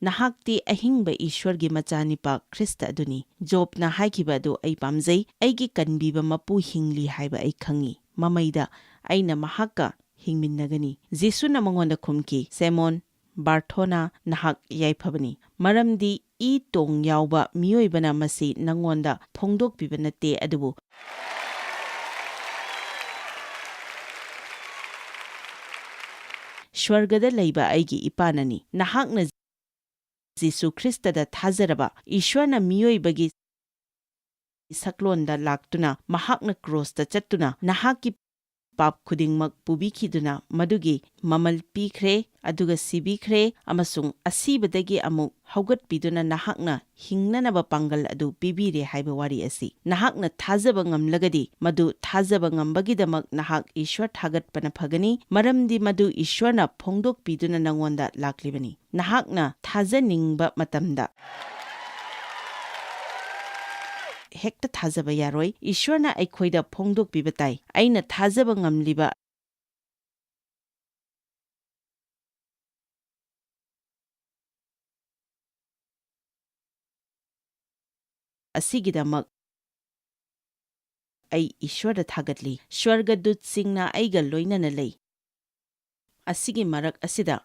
"ꯅꯍꯥꯛꯇꯤ ꯑꯍꯤꯡꯕ ꯏꯁ꯭ꯋꯔꯒꯤ ꯃꯆꯥꯅꯤꯄꯥ ꯈ꯭ꯔꯤꯁꯇ ꯑꯗꯨꯅꯤ꯫" ꯖꯣꯕꯅ ꯍꯥꯏꯈꯤꯕ ꯑꯗꯨ ꯑꯩ ꯄꯥꯝꯖꯩ꯫ "ꯑꯩꯒꯤ ꯀꯟꯕꯤꯕ ꯃꯄꯨ ꯍꯤꯡꯂꯤ ꯍꯥꯏꯕ ꯑꯩ ꯈꯪꯏ꯫ ꯃꯃꯩꯗ ꯑꯩꯅ ꯃꯍꯥꯛꯀ ꯍꯤꯡꯃꯤꯟꯅꯒꯅꯤ꯫" ꯖꯤꯁꯨꯅ ꯃꯉꯣꯟꯗ ꯈꯨꯝꯈꯤ, "ꯁꯦꯃꯣꯟ ꯕꯥꯔꯊꯣꯅꯥ, ꯅꯍꯥꯛ ꯌꯥꯏꯐꯕꯅꯤ, ꯃꯔꯝꯗꯤ ꯏ ꯇꯣꯡ ꯌꯥꯎꯕ ꯃꯤꯑꯣꯏꯕꯅ ꯃꯁꯤ ꯅꯉꯣꯟꯗ ꯐꯣꯡꯗꯣꯛꯄꯤꯕ ꯅꯠꯇꯦ, ꯑꯗꯨꯕꯨ ꯁ꯭ꯋꯔꯒꯗ ꯂꯩꯕ ꯑꯩꯒꯤ ꯏꯄꯥꯅꯅꯤ꯫ ꯅꯍꯥꯛꯅ ꯖꯤꯁꯨ ꯈ꯭ꯔꯤꯁꯇꯗ ꯊꯥꯖꯔꯕ, ꯏꯁ꯭ꯋꯔꯅ ꯃꯤꯑꯣꯏꯕꯒꯤ ꯁꯛꯂꯣꯟꯗ ꯂꯥꯛꯇꯨꯅ, ꯃꯍꯥꯛꯅ ꯀ꯭ꯔꯣꯁꯇ ꯆꯠꯇꯨꯅ ꯅꯍꯥꯛꯀꯤ ꯄꯥꯞ ꯈꯨꯗꯤꯡꯃꯛ ꯄꯨꯕꯤꯈꯤꯗꯨꯅ ꯃꯗꯨꯒꯤ ꯃꯃꯜ ꯄꯤꯈ꯭ꯔꯦ, ꯑꯗꯨꯒ ꯁꯤꯕꯤꯈ꯭ꯔꯦ, ꯑꯃꯁꯨꯡ ꯑꯁꯤꯕꯗꯒꯤ ꯑꯃꯨꯛ ꯍꯧꯒꯠꯄꯤꯗꯨꯅ ꯅꯍꯥꯛꯅ ꯍꯤꯡꯅꯅꯕ ꯄꯥꯡꯒꯜ ꯑꯗꯨ ꯄꯤꯕꯤꯔꯦ ꯍꯥꯏꯕ ꯋꯥꯔꯤ ꯑꯁꯤ ꯅꯍꯥꯛꯅ ꯊꯥꯖꯕ ꯉꯝꯂꯒꯗꯤ, ꯃꯗꯨ ꯊꯥꯖꯕ ꯉꯝꯕꯒꯤꯗꯃꯛ ꯅꯍꯥꯛ ꯏꯁ꯭ꯋꯔ ꯊꯥꯒꯠꯄꯅ ꯐꯒꯅꯤ, ꯃꯔꯝꯗꯤ ꯃꯗꯨ ꯏꯁ꯭ꯋꯔꯅ ꯐꯣꯡꯗꯣꯛꯄꯤꯗꯨꯅ ꯅꯉꯣꯟꯗ ꯂꯥꯛꯂꯤꯕꯅꯤ꯫ ꯅꯍꯥꯛꯅ ꯊꯥꯖꯅꯤꯡꯕ ꯃꯇꯝꯗ ꯍꯦꯛꯇ ꯊꯥꯖꯕ ꯌꯥꯔꯣꯏ꯫ ꯏꯁ꯭ꯋꯔꯅ ꯑꯩꯈꯣꯏꯗ ꯐꯣꯡꯗꯣꯛꯄꯤꯕ ꯇꯥꯏ꯫ ꯑꯩꯅ ꯊꯥꯖꯕ ꯉꯝꯂꯤꯕ ꯑꯁꯤꯒꯤꯗꯃꯛ ꯑꯩ ꯏꯁ꯭ꯋꯔꯗ ꯊꯥꯒꯠꯂꯤ꯫ ꯁ꯭ꯋꯔꯒ ꯗꯨꯠꯁꯤꯡꯅ ꯑꯩꯒ ꯂꯣꯏꯅꯅ ꯂꯩ꯫ ꯑꯁꯤꯒꯤ ꯃꯔꯛ ꯑꯁꯤꯗ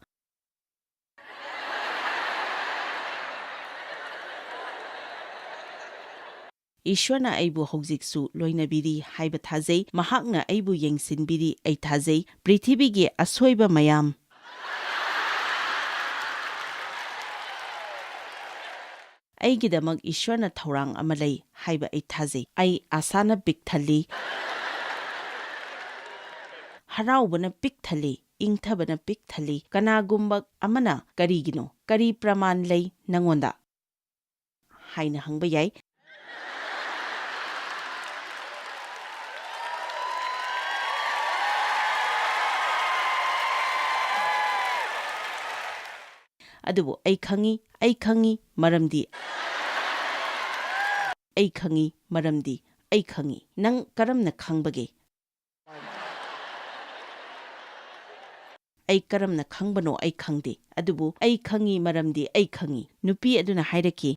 ꯏꯁ꯭ꯋꯔꯅ ꯑꯩꯕꯨ ꯍꯧꯖꯤꯛꯁꯨ ꯂꯣꯏꯅꯕꯤꯔꯤ ꯍꯥꯏꯕ ꯊꯥꯖꯩ꯫ ꯃꯍꯥꯛꯅ ꯑꯩꯕꯨ ꯌꯦꯡꯁꯤꯟꯕꯤꯔꯤ, ꯑꯩ ꯊꯥꯖꯩ꯫ ꯄ꯭ꯔꯤꯊꯤꯕꯤꯒꯤ ꯑꯁꯣꯏꯕ ꯃꯌꯥꯝ ꯑꯩꯒꯤꯗꯃꯛ ꯏꯁ꯭ꯋꯔꯅ ꯊꯧꯔꯥꯡ ꯑꯃ ꯂꯩ ꯍꯥꯏꯕ ꯑꯩ ꯊꯥꯖꯩ꯫ ꯑꯩ ꯑꯁꯥꯅ ꯄꯤꯛ ꯊꯜꯂꯤ꯫ ꯍꯔꯥꯎꯕꯅ ꯄꯤꯛ ꯊꯜꯂꯤ, ꯏꯪꯊꯕꯅ ꯄꯤꯛ ꯊꯜꯂꯤ꯫ ꯀꯅꯥꯒꯨꯝꯕ ꯑꯃꯅ "ꯀꯔꯤꯒꯤꯅꯣ? ꯀꯔꯤ ꯄ꯭ꯔꯃꯥꯟ ꯂꯩ ꯅꯉꯣꯟꯗ?" ꯍꯥꯏꯅ ꯍꯪꯕ ꯌꯥꯏ꯫ ꯑꯗꯨꯕꯨ ꯑꯩ ꯈꯪꯏ, ꯑꯩ ꯈꯪꯏ, ꯃꯔꯝꯗꯤ ꯑꯩ ꯈꯪꯏ, ꯃꯔꯝꯗꯤ ꯑꯩ ꯈꯪꯏ꯫ ꯅꯪ ꯀꯔꯝꯅ ꯈꯪꯕꯒꯦ? ꯑꯩ ꯀꯔꯝꯅ ꯈꯪꯕꯅꯣ ꯑꯩ ꯈꯪꯗꯦ, ꯑꯗꯨꯕꯨ ꯑꯩ ꯈꯪꯏ, ꯃꯔꯝꯗꯤ ꯑꯩ ꯈꯪꯏ꯫ ꯅꯨꯄꯤ ꯑꯗꯨꯅ ꯍꯥꯏꯔꯛꯈꯤ,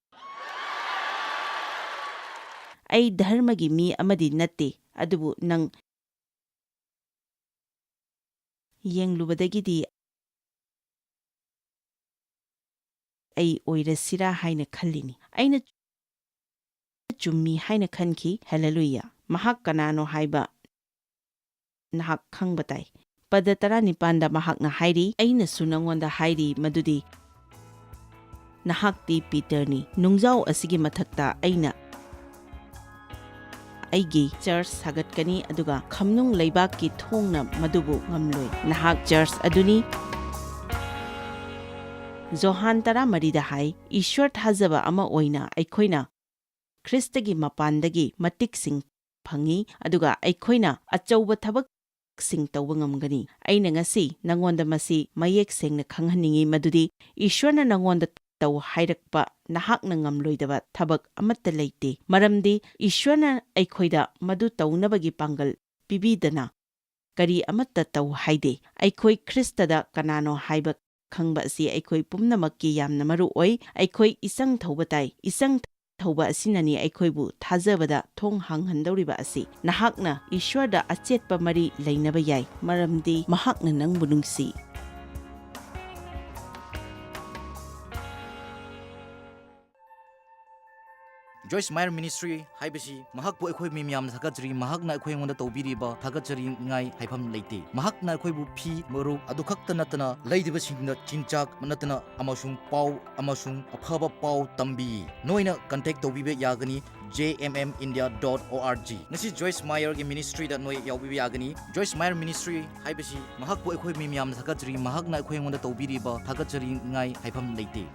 "ꯑꯩ ꯙꯔꯃꯒꯤ ꯃꯤ ꯑꯃꯗꯤ ꯅꯠꯇꯦ, ꯑꯗꯨꯕꯨ ꯅꯪ ꯌꯦꯡꯂꯨꯕꯗꯒꯤꯗꯤ ꯑꯩ ꯑꯣꯏꯔꯁꯤꯔꯥ ꯍꯥꯏꯅ ꯈꯜꯂꯤꯅꯤ꯫" ꯑꯩꯅ ꯆꯨꯝꯃꯤ ꯍꯥꯏꯅ ꯈꯟꯈꯤ꯫ ꯍꯦꯂꯦꯂꯨꯌꯥ! ꯃꯍꯥꯛ ꯀꯅꯥꯅꯣ ꯍꯥꯏꯕ ꯅꯍꯥꯛ ꯈꯪꯕ ꯇꯥꯏ꯫ ꯄꯗ ꯇꯔꯥꯅꯤꯄꯥꯟꯗ ꯃꯍꯥꯛꯅ ꯍꯥꯏꯔꯤ, "ꯑꯩꯅꯁꯨ ꯅꯉꯣꯟꯗ ꯍꯥꯏꯔꯤ ꯃꯗꯨꯗꯤ ꯅꯍꯥꯛꯇꯤ ꯄꯤꯇꯔꯅꯤ꯫ ꯅꯨꯡꯖꯥꯎ ꯑꯁꯤꯒꯤ ꯃꯊꯛꯇ ꯑꯩꯅ ꯑꯩꯒꯤ ꯆꯔꯆ ꯁꯥꯒꯠꯀꯅꯤ, ꯑꯗꯨꯒ ꯈꯝꯅꯨꯡ ꯂꯩꯕꯥꯛꯀꯤ ꯊꯣꯡꯅ ꯃꯗꯨꯕꯨ ꯉꯝꯂꯣꯏ꯫ ꯅꯍꯥꯛ ꯆꯔꯆ ꯑꯗꯨꯅꯤ꯫" ꯖꯣꯍꯥꯟ ꯇꯔꯥꯃꯔꯤꯗ ꯍꯥꯏ, ꯏꯁ꯭ꯋꯔ ꯊꯥꯖꯕ ꯑꯃ ꯑꯣꯏꯅ ꯑꯩꯈꯣꯏꯅ ꯈ꯭ꯔꯤꯁꯇꯒꯤ ꯃꯄꯥꯟꯗꯒꯤ ꯃꯇꯤꯛꯁꯤꯡ ꯐꯪꯏ, ꯑꯗꯨꯒ ꯑꯩꯈꯣꯏꯅ ꯑꯆꯧꯕ ꯊꯕꯛꯁꯤꯡ ꯇꯧꯕ ꯉꯝꯒꯅꯤ꯫ ꯑꯩꯅ ꯉꯁꯤ ꯅꯉꯣꯟꯗ ꯃꯁꯤ ꯃꯌꯦꯛ ꯁꯦꯡꯅ ꯈꯪꯍꯟꯅꯤꯡꯏ ꯃꯗꯨꯗꯤ ꯏꯁ꯭ꯋꯔꯅ ꯅꯉꯣꯟꯗ ꯇꯧ ꯍꯥꯏꯔꯛꯄ ꯅꯍꯥꯛꯅ ꯉꯝꯂꯣꯏꯗꯕ ꯊꯕꯛ ꯑꯃꯠꯇ ꯂꯩꯇꯦ, ꯃꯔꯝꯗꯤ ꯏꯁ꯭ꯋꯔꯅ ꯑꯩꯈꯣꯏꯗ ꯃꯗꯨ ꯇꯧꯅꯕꯒꯤ ꯄꯥꯡꯒꯜ ꯄꯤꯕꯤꯗꯅ ꯀꯔꯤ ꯑꯃꯠꯇ ꯇꯧ ꯍꯥꯏꯗꯦ꯫ ꯑꯩꯈꯣꯏ ꯈ꯭ꯔꯤꯁꯇꯗ ꯀꯅꯥꯅꯣ ꯍꯥꯏꯕ ꯈꯪꯕ ꯑꯁꯤ ꯑꯩꯈꯣꯏ ꯄꯨꯝꯅꯃꯛꯀꯤ ꯌꯥꯝꯅ ꯃꯔꯨ ꯑꯣꯏ꯫ ꯑꯩꯈꯣꯏ ꯏꯆꯪ ꯊꯧꯕ ꯇꯥꯏ꯫ ꯏꯆꯪ ꯊꯧꯕ ꯑꯁꯤꯅꯅꯤ ꯑꯩꯈꯣꯏꯕꯨ ꯊꯥꯖꯕꯗ ꯊꯣꯡ ꯍꯥꯡꯍꯟꯗꯧꯔꯤꯕ ꯑꯁꯤ꯫ ꯅꯍꯥꯛꯅ ꯏꯁ꯭ꯋꯔꯗ ꯑꯆꯦꯠꯄ ꯃꯔꯤ ꯂꯩꯅꯕ ꯌꯥꯏ, ꯃꯔꯝꯗꯤ ꯃꯍꯥꯛꯅ ꯅꯪꯕꯨ ꯅꯨꯡꯁꯤ꯫ Joyce Meyer Ministry ꯍꯥꯏꯕꯁꯤ ꯃꯍꯥꯛꯄꯨ ꯑꯩꯈꯣꯏ ꯃꯤ ꯃꯌꯥꯝꯅ ꯊꯥꯒꯠꯆꯔꯤ꯫ ꯃꯍꯥꯛꯅ ꯑꯩꯈꯣꯏ ꯑꯩꯉꯣꯟꯗ ꯇꯧꯕꯤꯔꯤꯕ ꯊꯥꯒꯠꯆꯅꯤꯡꯉꯥꯏ ꯍꯥꯏꯐꯝ ꯂꯩꯇꯦ꯫ ꯃꯍꯥꯛꯅ ꯑꯩꯈꯣꯏꯕꯨ ꯐꯤ ꯃꯔꯨꯞ ꯑꯗꯨ ꯈꯛꯇ ꯅꯠꯇꯅ ꯂꯩꯔꯤꯕꯁꯤꯡꯗ ꯆꯤꯟꯖꯥꯛ ꯅꯠꯇꯅ ꯑꯃꯁꯨꯡ ꯄꯥꯎ ꯑꯃꯁꯨꯡ ꯑꯐꯕ ꯄꯥꯎ ꯇꯝꯕꯤ꯫ ꯅꯣꯏꯅ contact ꯇꯧꯕꯤꯕ ꯌꯥꯒꯅꯤ J M M India dot O R G꯫ ꯉꯁꯤ Joyce Meyer ꯒꯤ ministry ꯗ ꯅꯣꯏ ꯌꯥꯎꯕꯤꯕ ꯌꯥꯒꯅꯤ꯫ Joyce Meyer Ministry ꯍꯥꯏꯕꯁꯤ ꯃꯍꯥꯛꯄꯨ ꯑꯩꯈꯣꯏ ꯃꯤ ꯃꯌꯥꯝꯅ ꯊꯥꯒꯠꯆꯔꯤ꯫ ꯃꯍꯥꯛꯅ ꯑꯩꯈꯣꯏ ꯑꯩꯉꯣꯟꯗ ꯇꯧꯕꯤꯔꯤꯕ ꯊꯥꯒꯠꯆꯅꯤꯡꯉꯥꯏ ꯍꯥꯏꯐꯝ ꯂꯩꯇꯦ꯫